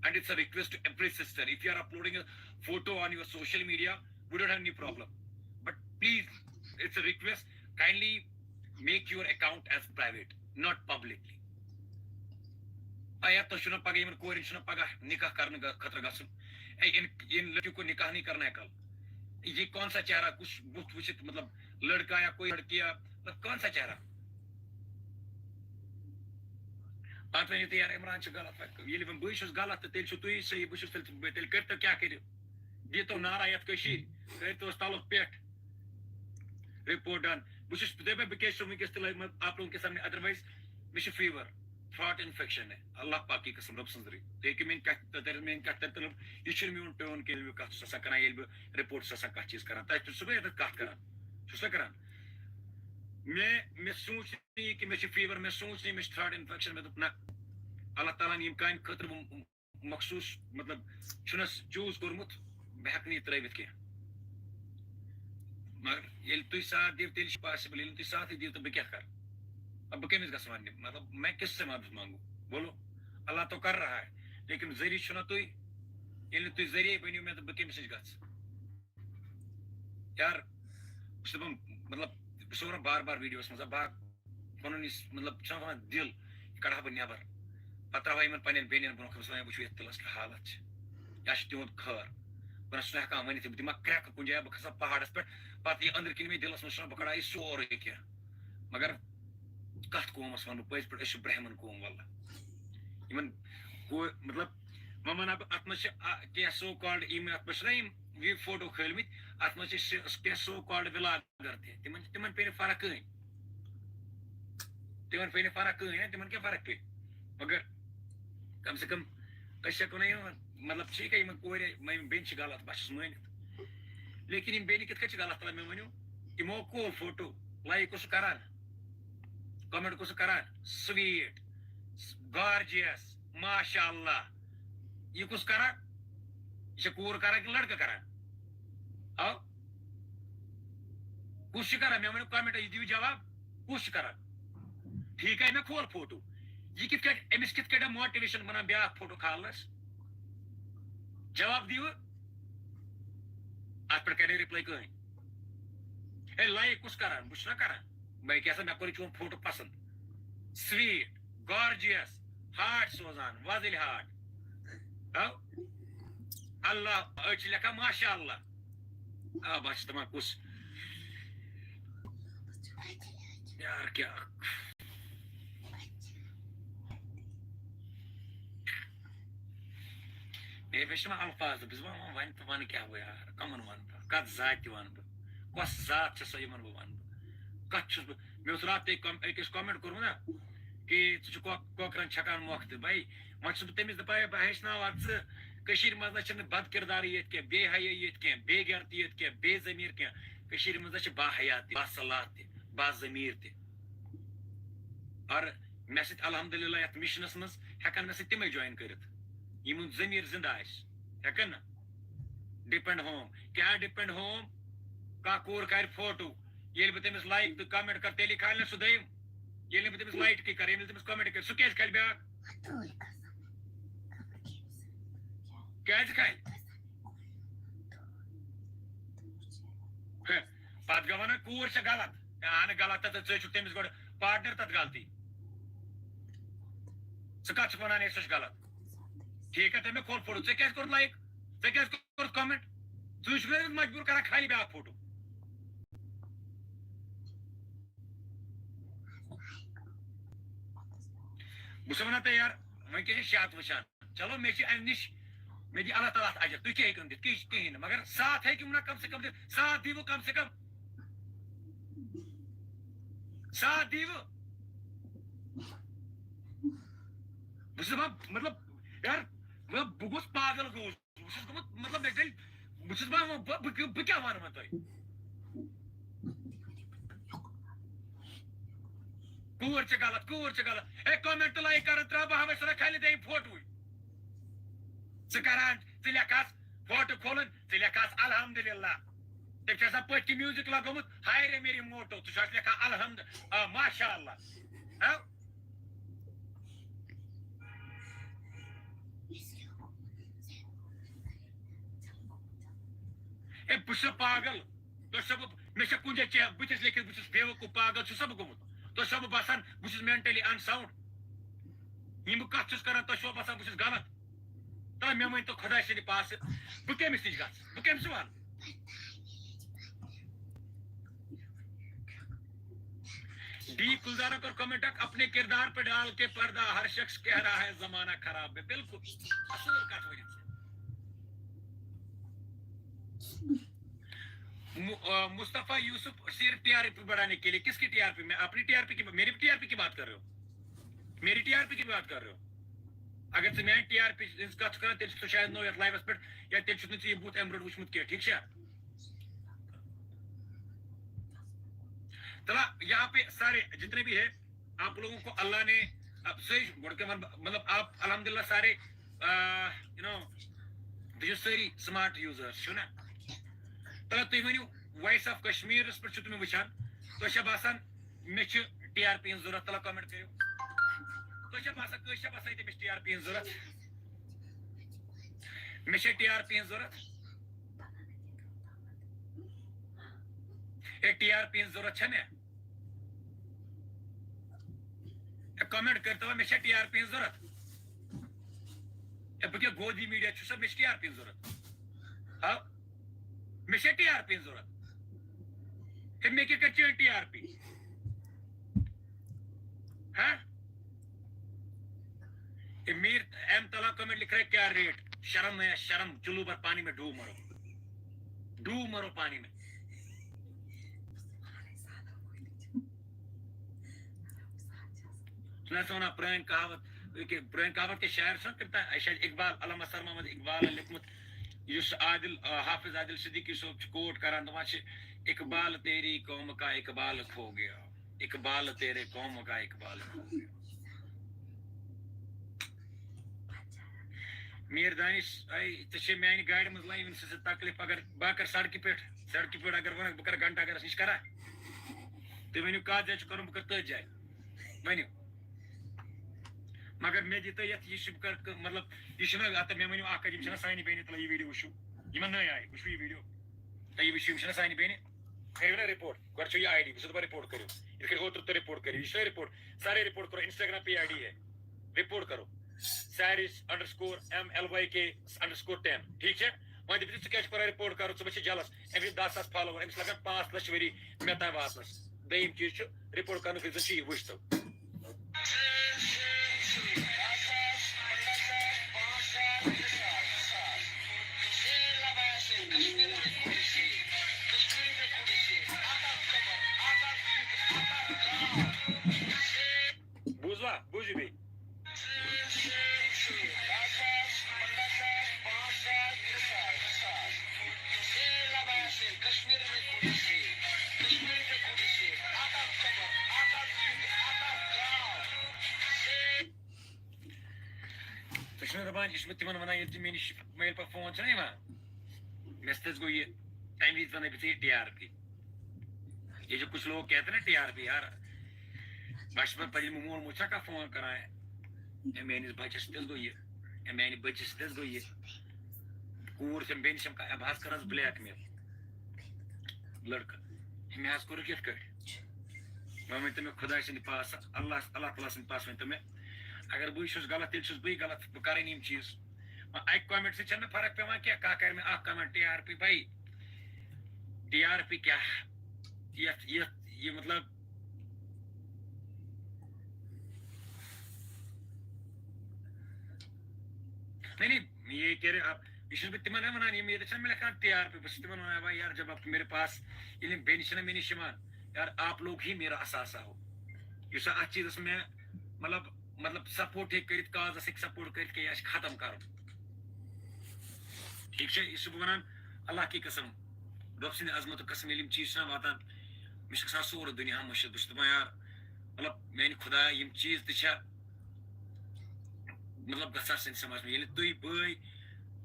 And it's a request to every sister, if you are uploading a photo on your social media, we don't have any problem, but please, it's a request, kindly make your account as private, not publicly. آیا تۄہہِ چھُنہ پگاہ یِمن کورٮ۪ن چھُنہ پگاہ نکاح کرنہٕ خٲطرٕ گژھُن؟ اے، ان، ان لڑکیوں کو نکاح نہیں کرنا ہے کل۔ یہ کون سا چہرہ، کچھ بُتھ وٕچھِتھ، مطلب، لڑکا یا کوئی لڑکی یا، مطلب، کون سا چہرہ؟ پتہٕ ؤنِو تُہۍ، یار، عمران چھُ غلط۔ ییٚلہِ وۄنۍ بٕے چھُس غلط، تہٕ تیٚلہِ چھُو تُہی صحیح، بہٕ چھُس تیٚلہِ، تیٚلہِ کٔرۍتو کیٛاہ کٔرِو؟ دِتو نعرہ یَتھ کٔشیٖرِ، کٔرۍتو تَلُک پٮ۪ٹھ۔ Report done. بہٕ چھُس دَپان، بہٕ کیٛازِ چھُس وٕنکیٚس تہِ لٲگۍ مٕتۍ آپ لوگوں کے سامنے، otherwise مےٚ چھُ فیور۔ تھراٹ انفیکشن ہے، اللہ پاک کی قسم، رب سٕنٛز رٔ-، تُہۍ ہیٚکِو میٛٲنۍ کَتھ تٔرِو، میٛٲنۍ کَتھ تٔرِو، یہِ چھُنہٕ میون ٹون کینٛہہ، ییٚلہِ بہٕ کَتھ چھُس آسان کَران، ییٚلہِ بہٕ رِپورٹ چھُس آسان کَتھ چیٖز کَران، تۄہہِ چھُس بہٕ ییٚتٮ۪تھ کَتھ کَران، چھُس نا کَران۔ مےٚ، مےٚ سوٗنٛچ نہٕ یہِ کہِ مےٚ چھُ فیٖور، مےٚ سوٗنٛچ نہٕ یہِ مےٚ چھُ تھراٹ انفیکشن، مےٚ دوٚپ نہ، اللہ تعالیٰ ہَن ییٚمہِ کامہِ خٲطرٕ بہٕ مخصوٗص، مطلب، چھُنَس چوٗز کوٚرمُت، بہٕ ہٮ۪کہٕ نہٕ یہِ ترٛٲوِتھ کینٛہہ۔ مگر ییٚلہِ تُہۍ ساتھ دِیِو، تیٚلہِ چھُ پاسِبٕل، ییٚلہِ نہٕ تُہۍ ساتھٕے دِیِو، تہٕ بہٕ کیٛاہ کَرٕ؟ اَدٕ بہٕ کٔمِس گژھٕ وَننہِ؟ مطلب، مےٚ کِس سے مدد مانگو؟ بولو، اللہ تو کر رہا ہے، لیکن ذٔریعہٕ چھُنہ تُہۍ۔ ییٚلہِ نہٕ تُہۍ ذٔریعے بٔنِو مےٚ، تہٕ بہٕ کٔمِس نِش گژھٕ؟ یار، بہٕ چھُس دَپان، مطلب، بہٕ چھُس وَنان بار بار ویٖڈیوَس منٛز، بار پَنُن یُس، مطلب، چھُنہ وَنان دِل، یہِ کَڑٕ ہا بہٕ نٮ۪بَر۔ پَتہٕ ترٛاوٕ ہا یِمَن پنٛنٮ۪ن بیٚنٮ۪ن برونٛہہ کَنہِ، بہٕ چھُس وَنان، وٕچھِو یَتھ دِلَس کیٛاہ حالت چھِ، یا چھِ تِہُنٛد خٲر۔ بہٕ نہ چھُس نہٕ ہٮ۪کان ؤنِتھ، بہٕ دِمہٕ ہا کرٛٮ۪کہٕ کُنہِ جایہِ، بہٕ کھسہٕ ہا پہاڑَس پٮ۪ٹھ، پَتہٕ یہِ أنٛدرٕ کِنۍ مےٚ دِلَس منٛز چھُنہ، بہٕ کَڑٕ ہا یہِ سورُے کینٛہہ۔ مگر کَتھ قومَس وَنہٕ بہٕ پٔزۍ پٲٹھۍ؟ أسۍ چھِ برٛہمَن قوم، واللہ۔ یِمَن ہُہ، مطلب، وۄنۍ وَنہٕ ہا بہٕ، اَتھ منٛز چھِ، آ، کینٛہہ سو کالڈ یِم، اَتھ منٛز چھِنہ یِم، یہِ فوٹو کھٲلۍ مٕتۍ، اَتھ منٛز چھِ شِ-، کینٛہہ سو کالڈ وِلاگر تہِ، تِمَن، تِمَن پیٚیہِ نہٕ فرق کٕہٕنۍ۔ تِمَن پیٚیہِ نہٕ فرق کٕہٕنۍ، ہا، تِمَن کیٛاہ فرق پیٚیہِ؟ مگر کم سے کم أسۍ ہٮ۪کو نہ یِمَن، مطلب، ٹھیٖک ہے، یِمَن کورِ، یِم بیٚنہِ چھِ غلط، بہٕ چھُس مٲنِتھ۔ لیکن یِم بیٚنہِ کِتھ کٔنۍ چھِ غلط تران، مےٚ ؤنِو؟ یِمو کول فوٹو، لایک کُس کران، کمنٹ کُس کران، سویٹ، گارجیس، ماشاء اللہ، یہِ کُس کران؟ یہِ چھا کوٗر کران کِنہٕ لڑکہٕ کران؟ آو؟ کُس چھُ کران؟ مےٚ ؤنِو کمنٹ، یہِ دِیِو جواب، کُس چھُ کران؟ ٹھیٖک ہے، مےٚ کھول فوٹو۔ یہِ کِتھ کٲٹھۍ، أمِس کِتھ کٲٹھۍ motivation بنان بیٛاکھ فوٹو کھالنس؟ جواب دِیِو۔ اتھ پٮ۪ٹھ کرِ reply کٕہٕنۍ۔ ہے، لایک کُس کران؟ بہٕ چھُس نا کران۔ بہٕ کیٛاہ سا، مےٚ کوٚر یہِ چون فوٹو پسند۔ سویٹ، گارجیس، ہارٹ سوزان، وۄزٕلۍ ہارٹ۔ ہاو؟ اللہ، أڑۍ چھِ لیکھان ماشاء اللہ۔ آ، بہٕ چھُس دَپان کُس۔ یار کیٛاہ۔ مےٚ ہیٚچھ نہٕ الفاظ، بہٕ چھُس وَنان، وۄنۍ تہٕ وَنہٕ کیٛاہ بہٕ یار، کَمَن وَنہٕ بہٕ؟ کَتھ ذاتہِ وَنہٕ بہٕ؟ کۄس ذات چھےٚ سۄ یِمَن بہٕ وَنہٕ بہٕ؟ کَتھ چھُس بہٕ؟ مےٚ اوس راتھ تہِ کَم-، أکِس comment کوٚرمُت نا، کہِ ژٕ چھُکھ کۄ-، کۄکرَن چھَکان مۄکھ تہِ۔ بھائی، وۄنۍ چھُس بہٕ تٔمِس دَپان، ہے، بہٕ ہیٚچھناوَتھ ژٕ، کٔشیٖرِ منٛز نہ چھِنہٕ بد کِرداری ییٚتہِ کینٛہہ، بے حیٲیی ییٚتہِ کینٛہہ، بے غیرتی ییٚتہِ کینٛہہ، بے ضمیٖر کینٛہہ۔ کٔشیٖرِ منٛز نہ چھِ با حیا تہِ، با صلاح تہِ، با ضمیٖر تہِ۔ اور مےٚ سۭتۍ الحمدللہ یَتھ مِشنَس منٛز ہٮ۪کَن مےٚ سۭتۍ تِمَے join کٔرِتھ، یِمَن ضمیٖر زِندٕ آسہِ، ہٮ۪کَن نہ؟ Depend home۔ کیٛاہ depend home؟ کانٛہہ کوٗر کَرِ فوٹو، ییٚلہِ بہٕ تٔمِس لایک تہٕ comment کَرٕ، تیٚلی کھالہِ نہ سُہ دوٚیِم۔ ییٚلہِ نہٕ بہٕ تٔمِس لایک تہِ کَرٕ، ییٚلہِ نہٕ تٔمِس comment کَرٕ، سُہ کیٛازِ کھالہِ بیٛاکھ؟ کیٛازِ کھالہِ؟ ہے، پَتہٕ گوٚو وَنان، کوٗر چھےٚ غلط۔ ہے، اَہَن غلط، تہٕ ژٕ چھُکھ تٔمِس گۄڈٕ partner تَتھ غلطی۔ ژٕ کَتھ چھُکھ وَنان، ہے، سۄ چھِ غلط؟ ٹھیٖک ہے، تٔمۍ مےٚ کھول فوٹو، ژےٚ کیٛازِ کوٚرُتھ لایک؟ ژےٚ کیٛازِ کوٚرُتھ comment؟ ژٕ چھُکھ نہٕ مجبوٗر کران خالی بیٛاکھ فوٹو۔ بہٕ چھُس وَنان تۄہہِ یار، وۄنۍ کیٛاہ چھِ شاعت وٕچھان؟ چلو، مےٚ چھِ اَمہِ نِش، مےٚ دی اللہ تعالیٰ اَتھ اجر، تُہۍ کیٛاہ ہیٚکِو دِتھ؟ کِہیٖنۍ، کِہیٖنۍ نہٕ، مگر ساتھ ہیٚکِو نہ کم سے کم دِتھ، ساتھ دِیِو کم سے کم۔ ساتھ دِیِو۔ بہٕ چھُس دَپان، مطلب، یار، مطلب، بہٕ گوٚوُس پاگل گوٚوُس۔ بہٕ چھُس گوٚمُت، مطلب، مےٚ گٔے، بہٕ چھُس وَنان، بہٕ، بہٕ، بہٕ کیٛاہ وَنہٕ وۄنۍ تۄہہِ؟ کوٗر چھِ غلط، کوٗر چھِ غلط۔ ہے، comment تہٕ like کران ترٛاو، بہٕ ہاوے سۄ کھالہِ دٔیِم فوٹوٕے۔ ژٕ کران، ژٕ لیکھس فوٹو کھولُن، ژٕ لیکھس الحمدللہ۔ تٔمۍ چھُ آسان پٔتۍ کِنۍ music لگومُت، ہاے رے میری موٹو، ژٕ چھُ آسان لیکھان الحمد، آ، ماشاء اللہ۔ ہاں؟ ہے، بہٕ چھُسا پاگل؟ تۄہہِ چھُسا بہٕ، مےٚ چھا کُنہِ جایہِ ژےٚ بٕتھِس لیکھِتھ، بہٕ چھُس بیوقوٗف پاگل چھُسا بہٕ گوٚمُت؟ تۄہہِ چھُسا بہٕ باسان، بہٕ چھُس mentally unsound؟ یِم بہٕ کَتھ چھُس کران، تۄہہِ چھُوا باسان، بہٕ چھُس غلط؟ تہٕ مےٚ ؤنۍ تو خۄداے سٕنٛدِ پاسہٕ، بہٕ کٔمِس نِش گژھٕ؟ بہٕ کٔمِس وَنہٕ؟ ڈی گلزارن کٔر comment اکھ، اپنے کردار پہ ڈال کے پردہ، ہر شخص کہہ رہا ہے زمانہ خراب ہے۔ بالکل اصل کتھ ؤنِتھ ژےٚ۔ مُ-، آ، مصطفیٰ یوسف صرف ٹی آر پی بڑھانے کے لیے، کس کی ٹی آر پی؟ میں اپنی ٹی آر پی کی، میری ٹی آر پی کی بات کر رہے ہو؟ میری ٹی آر پی کی بات کر رہے ہو؟ اگر ژٕ میانہِ ٹی آر پی ہٕنٛز کتھ چھُکھ کران، تیٚلہِ چھُکھ ژٕ شاید نوٚو یتھ لایوس پٮ۪ٹھ، یا تیٚلہِ چھُکھ نہٕ ژےٚ یہِ بُتھ امہِ برونٛٹھ وٕچھمُت کینٛہہ، ٹھیٖک چھا؟ تلا، یہاں پہ سارے جتنے بھی ہے، آپ لوگوں کو اللہ نے، اب صحیح بڑھ کے من-، مطلب، آپ الحمدللہ سارے، آ، یو نو، تُہۍ چھِو سٲری سمارٹ یوزرس، چھِو نا؟ تلا، تُہۍ ؤنِو، وائس آف کشمیرس پٮ۪ٹھ چھِو تُہۍ مےٚ وٕچھان، تۄہہِ چھا باسان مےٚ چھِ ٹی آر پی ہٕنٛز ضروٗرت؟ تلا کمنٹ کٔرِو۔ تۄہہِ چھا باسان، کٲنٛسہِ چھا باسان ییٚتہِ مےٚ چھِ ٹی آر پی ہٕنٛز ضروٗرت؟ مےٚ چھےٚ ٹی آر پی ہٕنٛز ضروٗرت؟ ہے، ٹی آر پی ہٕنٛز ضروٗرت چھےٚ مےٚ؟ ہے، کمنٹ کٔرۍتو، مےٚ چھےٚ ٹی آر پی ہٕنٛز ضروٗرت؟ ہے، بہٕ کیٛاہ گودی میٖڈیا چھُسا؟ مےٚ چھِ ٹی آر پی ہٕنٛز ضروٗرت۔ ہا؟ مےٚ چھےٚ ٹی آر پی ہٕنٛز ضروٗرت؟ ہے، مےٚ کیٛاہ کَرِ چٲنۍ ٹی آر پی؟ ہا؟ ہے، میٖر ایم تلا کمنٹ لکھ رہے کیا ریٹ؟ شرم ہے، شرم، چلو بر پانی میں ڈوب مرو۔ ڈوب مرو پانی میں۔ چھُنہ سا وَنان پرٛٲنۍ کہاوت، یہِ کہِ پرٛٲنۍ کہاوت کہِ شاعر چھُنہ تِم تہ-، شاید اقبال، علامہ سر محمد اقبال لیوٚکھمُت، یُس عادل، آ، حافظ عادل صدیقی صٲب چھُ کوٹ کران، دَپان چھِ، "اقبال تیری قوم کا اقبال کھو گیا، اقبال تیرے قوم کا اقبال کھو گیا۔" میٖر دانِش، اے، ژےٚ چھے میانہِ گاڑِ منٛز لایِو سۭتۍ تکلیف، اگر بہٕ کر سڑکہِ پٮ۪ٹھ، سڑکہِ پٮ۪ٹھ اگر وَنکھ بہٕ کر گھنٹہ گرس نِش کرا؟ تُہۍ ؤنِو کَتھ جایہِ چھُ کَرُن، بہٕ کَرٕ تٔتھۍ جایہِ۔ ؤنِو۔ مگر مےٚ دِتو یَتھ، یہِ چھُ، بہٕ کَرٕ کٲ-، مطلب، یہِ چھُنہٕ، اَتھ مےٚ ؤنِو اَکھ کَتھ، یِم چھِنہ سانہِ بیٚنہِ تُلان یہِ ویٖڈیو وٕچھِو۔ یِمَن نٔے آیہِ، وٕچھِو یہِ ویٖڈیو۔ تۄہہِ یہِ وٕچھِو، یِم چھِنہ سانہِ بیٚنہِ۔ کٔرِو نا رِپورٹ، گۄڈٕ چھُو یہِ آی ڈی، بہٕ چھُس دَپان رِپورٹ کٔرِو۔ یِتھ کٔنۍ اوترٕ تۄہہِ رِپورٹ کٔرِو، یہِ چھُنہ رِپورٹ، سارے رِپورٹ کوٚر، Instagram پے آی ڈی ہے، رِپورٹ کَرو۔ Saris underscore M L Y K underscore ten، ٹھیٖک چھا؟ وۄنۍ دٔپِو تُہۍ، ژٕ کیٛازِ چھُکھ وَنان رِپورٹ کَرو، ژٕ ما چھِ جَلَس؟ أمِس چھِ دَہ ساس فالووَر، أمِس لَگَن پانٛژھ لَچھ ؤری مےٚ تام واتنَس۔ دوٚیِم چیٖز چھُ، رِپورٹ کَرنُک reason چھُ یہِ، وٕچھ تو۔ بوٗزوا؟ بوٗزِو بیٚیہِ۔ ژٕ چھُنہٕ دَپان، یہِ چھُ مےٚ تِمَن وَنان، ییٚلہِ تِم مےٚ نِش، مےٚ ییٚلہِ پَتہٕ فون چھُنہ یِوان، مےٚ سۭتۍ حظ گوٚو یہِ، تَمہِ وِزِ وَنَے بہٕ ژےٚ یہِ ٹی آر پی۔ یہ جو کچھ لوگ کہتے ہیں نا ٹی آر پی یار، بچپن پہ ییٚلہِ مول موج چھا کانٛہہ فون کران، ہے میٲنِس بچس سۭتۍ حظ گوٚو یہِ، ہے میانہِ بچس سۭتۍ حظ گوٚو یہِ، کوٗر چھم بیٚنہِ چھم کانٛہہ، ہے بہٕ حظ کرس blackmail لڑکہٕ، ہے مےٚ حظ کوٚرُکھ یِتھ کٲٹھۍ۔ وۄنۍ ؤنۍ تو مےٚ خۄداے سٕنٛدِ پاسہٕ، اللہ، اللہ تعالیٰ سٕنٛدِ پاسہٕ ؤنۍ تو مےٚ، اگر بہٕ چھُس غلط، تیٚلہِ چھُس بٕے غلط، بہٕ کرٕ نہٕ یِم چیٖز۔ وۄنۍ اَکہِ comment سۭتۍ چھَنہٕ مےٚ فرق پٮ۪وان کینٛہہ، کانٛہہ کرِ مےٚ اَکھ comment ٹی آر پی بھائی، ٹی آر پی کیٛاہ؟ یَتھ، یَتھ، یہِ مطلب، نہیں، نہیں، یہ کہہ رہے آپ، یہ چھُس بہٕ تِمن نہ وَنان، یِم ییٚتہِ چھَنہٕ مےٚ لیکھان ٹی آر پی، بہٕ چھُس تِمن وَنان، بھائی یار، جب آپ میرے پاس، ییٚلہِ یِم بیٚنہِ چھِنہ مےٚ نِش یِوان، یار، آپ لوگ ہی میرا اثاثہ ہو۔ یُس اَتھ چیٖزَس مےٚ، مطلب، مطلب، support ہیٚکہِ کٔرِتھ، cause ہیٚکہِ support کٔرِتھ، کہِ یہِ آسہِ ختم کَرُن۔ ٹھیٖک چھا؟ یہِ چھُس بہٕ وَنان، اللہ کی قسم، رۄب سٕنٛدِ عظمتُک قسم، ییٚلہِ یِم چیٖز چھِنہ واتان، مےٚ چھُ گژھان سورُے دُنیا مٔشِتھ۔ بہٕ چھُس دَپان، یار، مطلب، میٛانہِ خۄدایا، یِم چیٖز تہِ چھا، مطلب، گژھان سٲنِس سماجس منٛز؟ ییٚلہِ تُہۍ بٲے،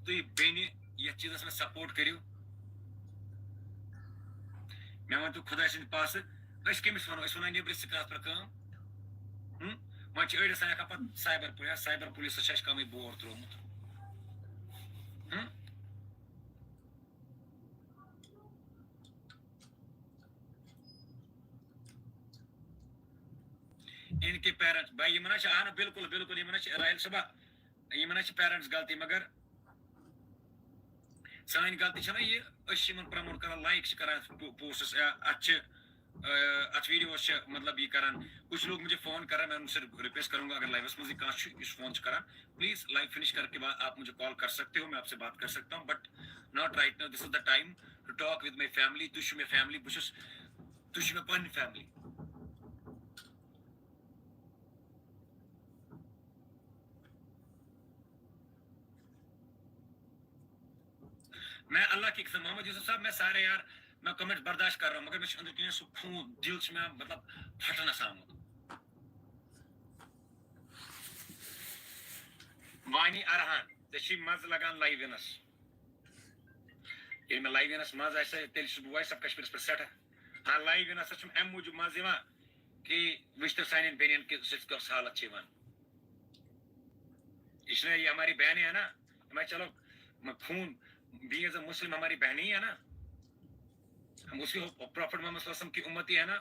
تُہۍ بیٚنہِ یَتھ چیٖزَس منٛز support کٔرِو، مےٚ ؤنۍ تو خۄداے سٕنٛدِ پاسہٕ، أسۍ کٔمِس وَنو؟ أسۍ وَنو نیٚبرِس، ژٕ کَتھ پٮ۪ٹھ کٲم؟ ہُم؟ وۄنۍ چھِ أڑۍ آسان ہٮ۪کان پَتہٕ سایبر پُلیٖس، سایبر پُلیٖسَس چھِ اَسہِ کَمٕے بور ترٛوومُت۔ ہُم؟ ان کے پیرنٹس، بھائی، یِمَن حظ چھِ، اَہَن، بِلکُل، بِلکُل، یِمَن حظ چھِ، راحل صٲبہ، یِمَن حظ چھِ پیرنٹس غلطی، مگر سٲنۍ غلطی چھَنہ یہِ، أسۍ چھِ یِمَن پرٛموٹ کَران، لایِک چھِ کَران پو-، پوسٹس، یا اَتھ چھِ، اَتھ ویٖڈیوَس چھِ، مطلب، یہِ کَران۔ کچھ لوگ مجھے فون کر رہے ہیں، میں ان سے ریکویسٹ کروں گا، اگر لائیوَس منٛز یہِ کانٛہہ چھُ، یُس فون چھُ کَران، پلیز لائیو فنش کر کے بعد آپ مجھے کال کر سکتے ہو، میں آپ سے بات کر سکتا ہوں، but not right now, this is the time to talk with my family. تُہۍ چھِو مےٚ فیملی، بہٕ چھُس، تُہۍ چھِو مےٚ پنٕنۍ فیملی۔ میں اللہ کی قسم، محمد یوسف صاحب، میں سارے یار، میں کمنٹس برداشت کر رہا ہوں، مگر مےٚ چھُ أنٛدرۍ کِنۍ سُہ خوٗن، دِل چھُ مےٚ، مطلب، پھٹنس آمُت۔ وانی ارحان، ژےٚ چھی مزٕ لگان لایِو یِنس۔ ییٚلہِ مےٚ لایِو یِنس مزٕ آسہِ، تیٚلہِ چھُس بہٕ وایِس آف کشمیٖرس پٮ۪ٹھ سٮ۪ٹھاہ۔ ہاں، لایِو یُن ہسا چھُم اَمہِ موٗجوٗب مزٕ یِوان کہِ وٕچھ تہٕ سانٮ۪ن بیٚنٮ۪ن کہِ سۭتۍ کۄس حالت چھِ یِوان۔ یہ چھُنہ، یہ ہماری بہنیں ہے نا، ہمارے چلو، م-، خون، being as a Muslim ہماری بہنیں ہی ہے نا۔ ہم اسی پرافٹ محمد صلی اللہ علیہ وسلم کی امتی ہے نا،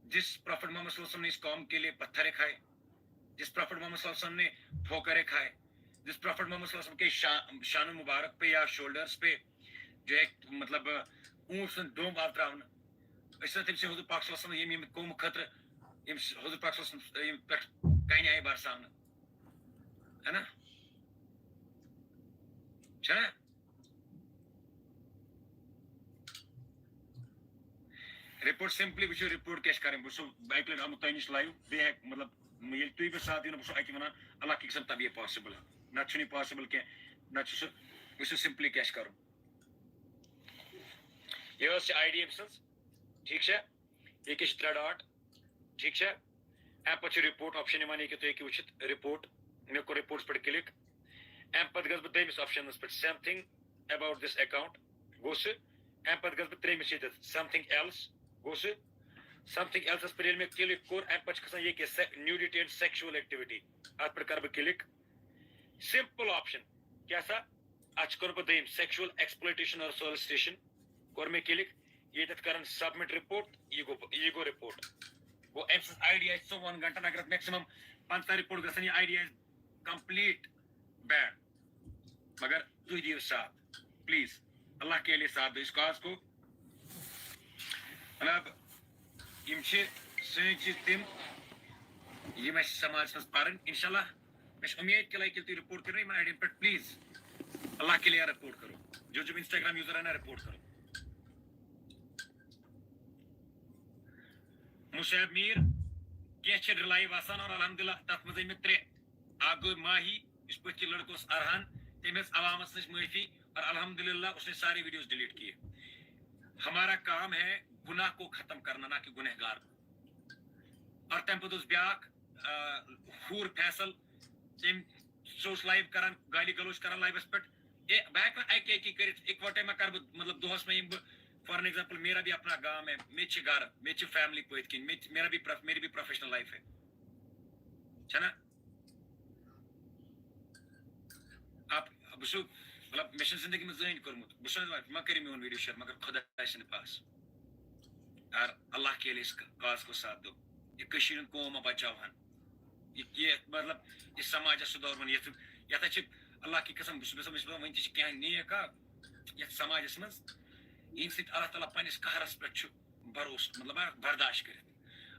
جس پرافٹ محمد صلی اللہ علیہ وسلم نے اس قوم کے لیے پتھر کھائے، جس پرافٹ محمد صلی اللہ علیہ وسلم نے ٹھوکریں کھائے، جس پرافٹ محمد صلی اللہ علیہ وسلم کے شا-، شان مبارک پہ یا شولڈرس پہ جو ایک، مطلب، اونٹ سُنٛد ڈوٚمب آو تراونہٕ۔ أسۍ چھِنہ تٔمۍ سٕے حضور پاک صلی اللہ علیہ وسلم ییٚمہِ، ییٚمہِ قومہٕ خٲطرٕ، ییٚمہِ حضور پاک صلی اللہ علیہ وسلم ییٚمہِ پٮ۪ٹھ کَنہِ آیہِ برساونہٕ۔ ہے نا؟ چھَنا؟ رپورٹ سمپلی وٕچھِو، رپورٹ کیٛاہ چھِ کَرٕنۍ۔ بہٕ چھُسو اَکہِ لَٹہِ آمُت تۄہہِ نِش لایِو، بیٚیہِ ہٮ۪کہٕ، مطلب، ییٚلہِ تُہۍ مےٚ ساتھ دِیِو نہ، بہٕ چھُسو اَتہِ وَنان، اللہ کی قسم، تب یہ پاسبل ہے، نَتہٕ چھُنہٕ یہِ پاسبل کینٛہہ، نَتہٕ چھُ سُہ، وٕچھِو سمپلی کیٛاہ چھِ کَرُن۔ یہِ ٲس چھِ آی ڈی أمۍ سٕنٛز، ٹھیٖک چھا؟ ییٚکیٛاہ چھِ ترٛےٚ ڈاٹ، ٹھیٖک چھا؟ اَمہِ پَتہٕ چھُ رپورٹ آپشن یِوان، ییٚکیٛاہ تُہۍ ہیٚکِو وٕچھِتھ رپورٹ، مےٚ کوٚر رپورٹس پٮ۪ٹھ کلک۔ اَمہِ پَتہٕ گژھٕ بہٕ دوٚیمِس آپشنس پٮ۪ٹھ، something about this account، گوٚو سُہ۔ اَمہِ پَتہٕ گژھٕ بہٕ ترٛیٚیمِس ییٚتٮ۪تھ، something else، گوٚو سُہ۔ Something elseس پٮ۪ٹھ ییٚلہِ مےٚ کلک کوٚر، اَمہِ پَتہٕ چھِ کھسان ییٚکیٛاہ سے-، nudity and sexual activity، اَتھ پٮ۪ٹھ کَرٕ بہٕ کلک۔ سمپل آپشن کیٛاہ سا؟ اَتھ چھُ کوٚرمُت دوٚیِم، sexual exploitation or solicitation، کوٚر مےٚ کلک۔ ییٚتٮ۪تھ کرن submit report، یہِ گوٚو، یہِ گوٚو رپورٹ۔ گوٚو أمۍ سٕنٛز آی ڈی آسہِ ژوٚوُہن گھنٹن، اگر اَتھ maximum پنٛژاہ رپورٹ گژھن، یہِ آی ڈی آسہِ complete ban۔ مگر تُہۍ دِیِو ساتھ، please، اللہ کے لیے ساتھ دو اس کاز کو۔ جناب، یِم چھِ سٲنۍ چیٖز تِم، یِم اَسہِ سماجس منٛز پَرٕنۍ۔ انشاءاللہ، مےٚ چھِ اُمید کہِ لگہِ تُہۍ رپورٹ کٔرِو یِمن آی ڈین پٮ۪ٹھ، please، اللہ کے لیے رپورٹ کرو۔ جو جو انسٹاگرام یوزر ہے نا، رپورٹ کرو۔ مصعب میر، کینٛہہ چھِ رِلایِو آسان، اور الحمدللہ تَتھ منٛز أنۍ مےٚ ترٛےٚ۔ اکھ گوٚو ماہی، یُس پٔتھۍ کِنۍ لڑکہٕ اوس ارحان، تٔمۍ ہیٚژ عوامس نِش معٲفی، اور الحمدللہ اس نے سارے ویڈیوز ڈیلیٹ کیے۔ ہمارا کام ہے گناہ کو ختم کرنا، نہ کہ گنہگار کو۔ اور تَمہِ پتہٕ اوس بیٛاکھ، آ، حور فیصل، تٔمۍ، سُہ اوس لایِو کران، گالی گلوچ کران لایِوس پٮ۪ٹھ۔ اے، بہٕ ہٮ۪کہٕ نہٕ اَکہِ اَکی کٔرِتھ، اِکوَٹَے ما کَرٕ بہٕ، مطلب، دۄہَس ما یِمہٕ بہٕ، for an example، میرا بھی اپنا گام ہے، مےٚ تہِ چھِ گرٕ، مےٚ تہِ چھِ فیملی پٔتۍ کِنۍ، مےٚ تہِ، میرا بھی پروف-، میری بھی پروفیشنل لائف ہے۔ چھَنا؟ آپ، بہٕ چھُس، مطلب، مےٚ چھُنہٕ زندگی منٛز زٕہٕنۍ کوٚرمُت، بہٕ چھُس وَنان، ما کٔرِو میون ویڈیو شیئر، مگر خۄداے سٕنٛدِ پاسہٕ۔ یار، اللہ کے لیے اس کاز کو ساتھ دو۔ یہِ کٔشیٖرِ ہُنٛد قوم ما بچاوہن۔ یہِ کہِ، مطلب، یہِ سماجس سُدھارُن، یتھ، یتھ چھِ اللہ کی قسم، بہٕ چھُس یژھان، بہٕ چھُس یژھان، وۄنۍ تہِ چھِ کینٛہہ نیک آ یتھ سماجس منٛز، یِہنٛدِ سۭتۍ اللہ تعالیٰ پننِس قہرس پٮ۪ٹھ چھُ بھروسہٕ، مطلب، اکھ برداشت کٔرِتھ۔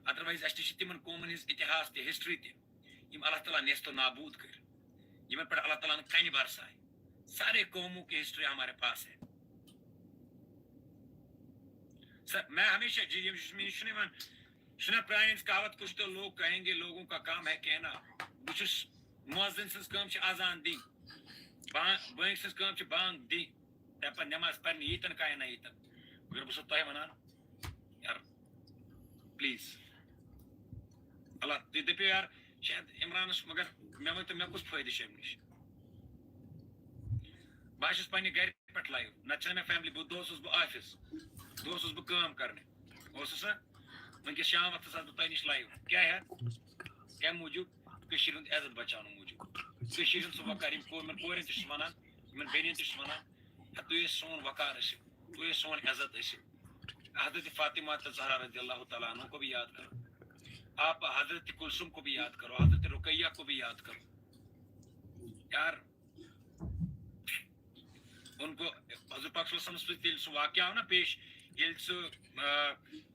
Otherwise، اسہِ نِش چھِ تِمن قومن ہٕنٛز اتحاس تہِ، ہسٹری تہِ، یِم اللہ تعالیٰ نیست و نابود کٔرۍ، یِمن پٮ۪ٹھ اللہ تعالیٰ ہن کنہِ برسایہِ۔ سارے قوموں کی ہسٹری ہمارے پاس ہے۔ سر، میں ہمیشہ، جی، یِم چھُس، مےٚ نِش چھُنہٕ یِوان، چھُنہ پرٛانہِ ہٕنٛز کہاوت، کچھ تو لوگ کہیں گے، لوگوں کا کام ہے کہنا۔ بہٕ چھُس مؤذن سٕنٛز کٲم چھِ اذان دِنۍ، با-، بٲنگۍ سٕنٛز کٲم چھِ بانگ دِنۍ، تَمہِ پتہٕ نٮ۪ماز پرنہِ ییٚتٮ۪ن کانٛہہ نہ ییٚتٮ۪ن۔ مگر بہٕ چھُسو تۄہہِ وَنان، یار، please، اللہ، تُہۍ دٔپِو یار، شاید عمرانس، مگر مےٚ ؤنۍ تو، مےٚ کُس فٲیدٕ چھُ اَمہِ نِش؟ بہٕ حظ چھُس پننہِ گرِ پٮ۪ٹھ لایِو، نتہٕ چھَنہٕ مےٚ فیملی، بہٕ دۄہس اوسُس بہٕ آفس، دۄہس اوسُس بہٕ کٲم کرنہِ، اوسُس نا؟ وٕنکیٚس شام وقتس آسہٕ بہٕ تۄہہِ نِش لایِو۔ کیٛاہ ہٮ۪تھ؟ کَمہِ موٗجوٗب؟ کٔشیٖرِ ہُنٛد عزت بچاونہٕ موٗجوٗب، کٔشیٖرِ ہُنٛد سُہ وقار، یِم کورِ، یِمن کورٮ۪ن تہِ چھُس وَنان، یِمن بیٚنٮ۪ن تہِ چھُس وَنان، ہے، تُہۍ ٲسِو سون وقار، ٲسِو، تُہۍ ٲسِو سون عزت، ٲسِو۔ حضرت فاطمہ تہٕ زہرا رضی اللہ تعالیٰ عنہ کو بھی یاد کرو، آپ حضرت کلثوم کو بھی یاد کرو، حضرت رقیہ کو بھی یاد کرو۔ یار، ان کو، حضور پاک صلی اللہ علیہ وسلم سۭتۍ ییٚلہِ سُہ واقعہ آو نا پیش، ییٚلہِ سُہ، آ،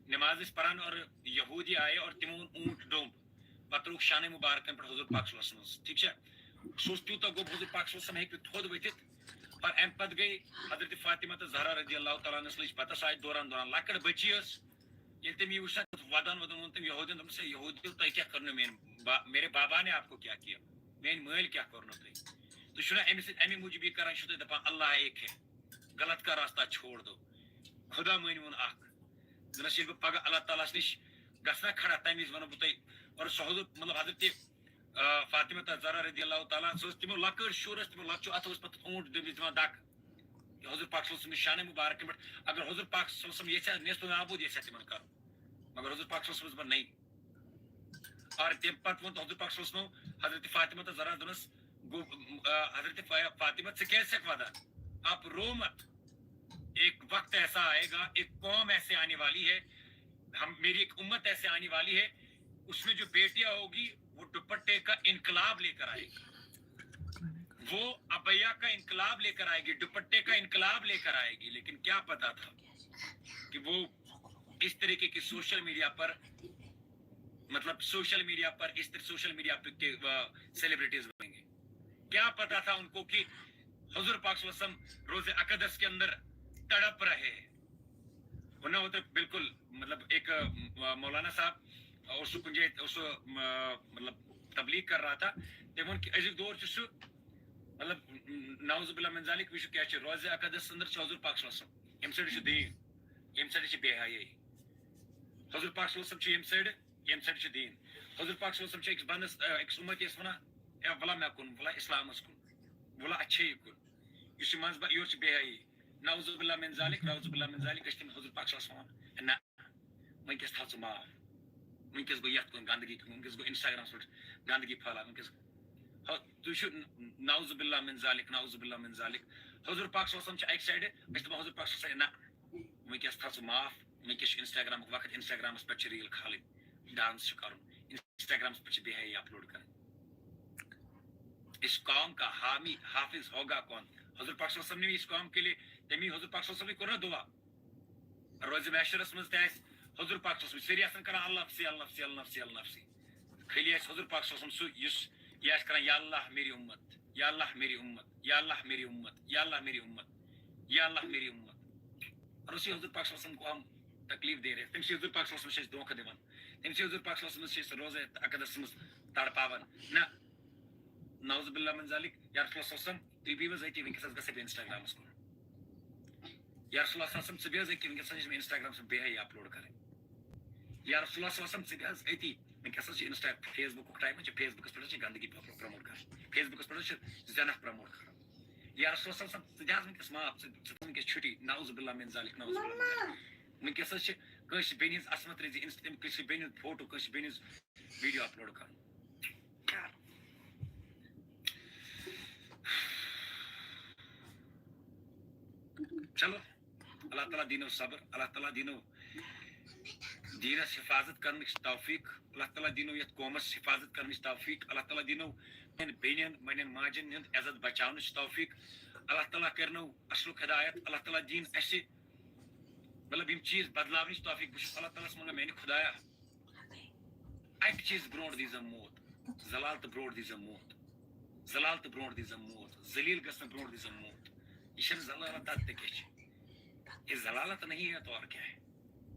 نماز ٲسۍ پران اور یہودی آیہِ اور تِمو اوٚن اونٹ ڈوٚمب، پتہٕ ترٛووُکھ شانہِ مبارکن پٮ۪ٹھ حضور پاک صلی اللہ علیہ وسلمس، ٹھیٖک چھا؟ سُہ اوس تیوٗتاہ گوٚب، حضور پاک صلی اللہ علیہ وسلم ہیٚکہِ نہٕ تھوٚد ؤتھِتھ۔ اور امہِ پتہٕ گٔے حضرت فاطمہ تہٕ زہرا رضی اللہ تعالیٰ عنہس لٔج پتہ، سُہ آیہِ دوران دوران، لۄکٕٹ بٔچی ٲس، ییٚلہِ تٔمۍ یہِ وٕچھ نا، ودان ودان ووٚن تٔمۍ یہودین، دوٚپنس، ہے یہودیو، تۄہہِ کیٛاہ کٔرنو میٲنۍ با-، میرے بابا نے آپ کو کیا کیا؟ میٲنۍ مٲلۍ کیٛاہ کوٚرنو تۄہہِ؟ تُہۍ چھِو نا أمِس سۭتۍ اَمی موٗجوٗب یہِ کران، چھِو تُہۍ دَپان اللہ ایک ہے، غلط کا راستہ چھوڑ دو۔ خدا مٲنۍ ووٚن اکھ، دوٚپنَس، ییٚلہِ بہٕ پگاہ اللہ تعالیٰ ہَس نِش گژھٕ نا کھڑا، تَمہِ وِزِ وَنہٕ بہٕ تۄہہِ۔ اور سُہ حضور، مطلب، حضرت، آ، فاطمہ تہٕ زہرا رضی اللہ تعالیٰ عنہا، سُہ ٲس تِمو لۄکٕٹ شُر ٲس، تِمو لۄکچو اَتھو ٲسۍ پَتہٕ اوٗنٹ دٔنٛدِتھ دِوان دَکہٕ۔ حضور پاک صلی اللہ علیہ وسلم شانِ مبارک پٮ۪ٹھ، اگر حضور پاک صلی اللہ علیہ وسلم یژھِ ہا نیست و نابود یژھِ ہا تِمن کرُن، مگر حضور پاک صلی اللہ علیہ وسلم دوٚپُن، نہیں۔ اور تَمہِ پتہٕ ووٚن حضور پاک صلی اللہ علیہ وسلم حضرت فاطمہ تہٕ زہرا دوٚپنَس، گو-، آ، حضرت فا-، فاطمہ، ژٕ کیٛازِ چھَکھ وَدان؟ آپ رو مت۔ ایک وقت ایسا آئے گا، ایک قوم ایسے آنے والی ہے، ہم، میری ایک امت ایسے آنے والی ہے، اس میں جو بیٹیاں ہوگی، وہ دوپٹے کا انقلاب لے کر آئے گی۔ وہ ابیا کا انقلاب لے کر آئے گی، دوپٹے کا انقلاب لے کر آئے گی۔ لیکن کیا پتا تھا کہ وہ اس طریقے کی سوشل میڈیا پر، مطلب، سوشل میڈیا پر اس طرح، سوشل میڈیا پہ کے، آ، سیلیبریٹیز بنیں گے۔ کیا پتا تھا ان کو کہ حضور پاک صلی اللہ علیہ وسلم روز اقدس کے اندر تڑپ رہے ہیں۔ ورنہ وہ تو بالکل، مطلب، ایک، آ، مولانا صاحب، آ، اس کو کنجے، اس کو، آ، مطلب، تبلیغ کر رہا تھا۔ تٔمۍ ووٚن کہِ أزیُک دور چھُ سُہ، مطلب، نعوذ باللہ من ذالک، وٕچھِو کیٛاہ چھُ۔ روزِ اقدس اندر چھُ حضور پاک صلی اللہ علیہ وسلم۔ ییٚمہِ سۭتۍ چھُ دیٖن، ییٚمہِ سۭتۍ چھِ بے حیٲیی۔ حضور پاک صلی اللہ علیہ وسلم چھُ ییٚمہِ سایڈٕ، ییٚمہِ سایڈٕ چھُ دیٖن۔ حضور پاک صلی اللہ علیہ وسلم چھُ أکِس بندس، آ، أکِس اُمتی یَس وَنان، "اے، وَلا مےٚ کُن، وَلا اِسلامَس کُن، وَلا اَچھے کُن۔ یُس یہِ منٛز با-، یورٕ چھِ بے حیٲیی۔" نعوذ باللہ من ذالک، نعوذ باللہ من ذالک، أسۍ چھِ تٔمِس حضور پاک صلی اللہ علیہ وسلم وَنان، "نہ، وٕنکیٚس تھاو ژٕ معاف۔ وٕنکیٚس گوٚو یَتھ کُن گندگی، وٕنکیٚس گوٚو Instagram-س پٮ۪ٹھ گندگی پھٔہلاو، وٕنکیٚس۔" ہا، تُہۍ چھِو نعوذ باللہ من ذالک، نعوذ باللہ من ذالک۔ حضور پاک صلی اللہ علیہ وسلم چھِ اَکہِ سایڈٕ، أسۍ چھِ دَپان حضور پاک صلی اللہ علیہ وسلم، نہ، وٕنکیٚس تھاو ژٕ معاف، وٕنکیٚس چھُ Instagram-ُک وقت، Instagram-َس پٮ۪ٹھ چھِ reel کھالٕنۍ، dance چھُ کَرُن، Instagram-َس پٮ۪ٹھ چھِ بے حیٲیی upload کَرٕنۍ۔ اس قوم کا حامی حافظ ہوگا کون؟ حضور پاک صلی اللہ علیہ وسلم نے اس قوم کے لیے، تٔمی حضور پاک صلی اللہ علیہ وسلم کوٚر نا دُعا۔ روزِ محشرَس منٛز تہِ آسہِ حضور پاک صلی اللہ علیہ وسلم، سٲری آسَن کران النفسی، النفسی، النفسی، النفسی۔ خٲلی آسہِ حضور پاک صلی اللہ علیہ وسلم سُہ، یُس یہِ آسہِ کران، یا اللہ میری امت، یا اللہ میری امت، یا اللہ میری امت، یا اللہ میری امت، یا اللہ میری امت۔ اور اسی حضور پاک صلی اللہ علیہ وسلم کو ہم تکلیف دے رہے ہیں۔ تٔمۍ سٕے حضور پاک صلی اللہ علیہ وسلم چھِ أسۍ دھوکہ دِوان۔ تٔمۍ سٕے حضور پاک صلی اللہ علیہ وسلم چھِ أسۍ روزے اقدس منٛز تڑپاوان۔ نہ، نعوذ باللہ من ذالک، یا رسول اللہ صلی اللہ علیہ وسلم، تُہۍ بِہِو حظ أتی، وٕنکیٚس حظ گژھٕ بہٕ Instagram-َس کُن۔ یا رسول اللہ صلی اللہ علیہ وسلم، ژٕ بیٚہہ حظ أتی، وٕنکیٚس حظ چھِ مےٚ Instagram-َس پٮ۪ٹھ بے حیٲیی upload کَرٕنۍ۔ یا رسول اللہ صلی اللہ علیہ وسلم، ژٕ بیٚہہ حظ أتی، وٕنکیٚس حظ چھِ Insta، Facebook-ُک time، چھِ Facebook-َس پٮ۪ٹھ حظ چھِ گندگی promote کَرٕنۍ، Facebook-َس پٮ۪ٹھ حظ چھِ زِنا promote کَرُن۔ یا رسول اللہ صلی اللہ علیہ وسلم، ژٕ دِ حظ وٕنکیٚس معاف، ژٕ، ژٕ دِ وٕنکیٚس چھُٹی، نعوذ باللہ من ذالک، نعوذ باللہ من ذالک۔ وٕنکیٚس حظ چھِ کٲنٛسہِ بیٚنہِ ہِنٛز عصمت رٔزی، Insta-، تٔمۍ کٲنٛسہِ بیٚنہِ ہُنٛد فوٹو، کٲنٛسہِ بیٚنہِ ہِنٛز video upload کَرُن۔ یار۔ چلو، اللہ تعالیٰ دِنو صبر، اللہ تعالیٰ دِنو دیٖنَس حفاظت کرنٕچ توفیٖق، اللہ تعالیٰ دِنو یَتھ قومَس حفاظت کرنٕچ توفیٖق، اللہ تعالیٰ دِنو میٛانٮ۪ن بیٚنٮ۪ن، میٛانٮ۪ن ماجٮ۪ن ہُنٛد عزت بچاونٕچ توفیٖق، اللہ تعالیٰ کرنو اَصلُک ہدایت، اللہ تعالیٰ دِیِن اَسہِ، مطلب، یِم چیٖز بدلاونٕچ توفیٖق۔ بہٕ چھُس اللہ تعالیٰ ہَس منٛگان، میٛانہِ خدایا، اَکہِ چیٖزٕ برونٛٹھ دیٖزٮ۪م موت، زلالتہٕ برونٛٹھ دیٖزٮ۪م موت، زلالتہٕ برونٛٹھ دیٖزٮ۪م موت، ذلیٖل گژھنہٕ برونٛٹھ دیٖزٮ۪م موت۔ یہِ چھَنہٕ زلالت، تَتھ تہِ کیٛاہ چھِ؟ یہ زلالت نہیں ہے تو اور کیا ہے؟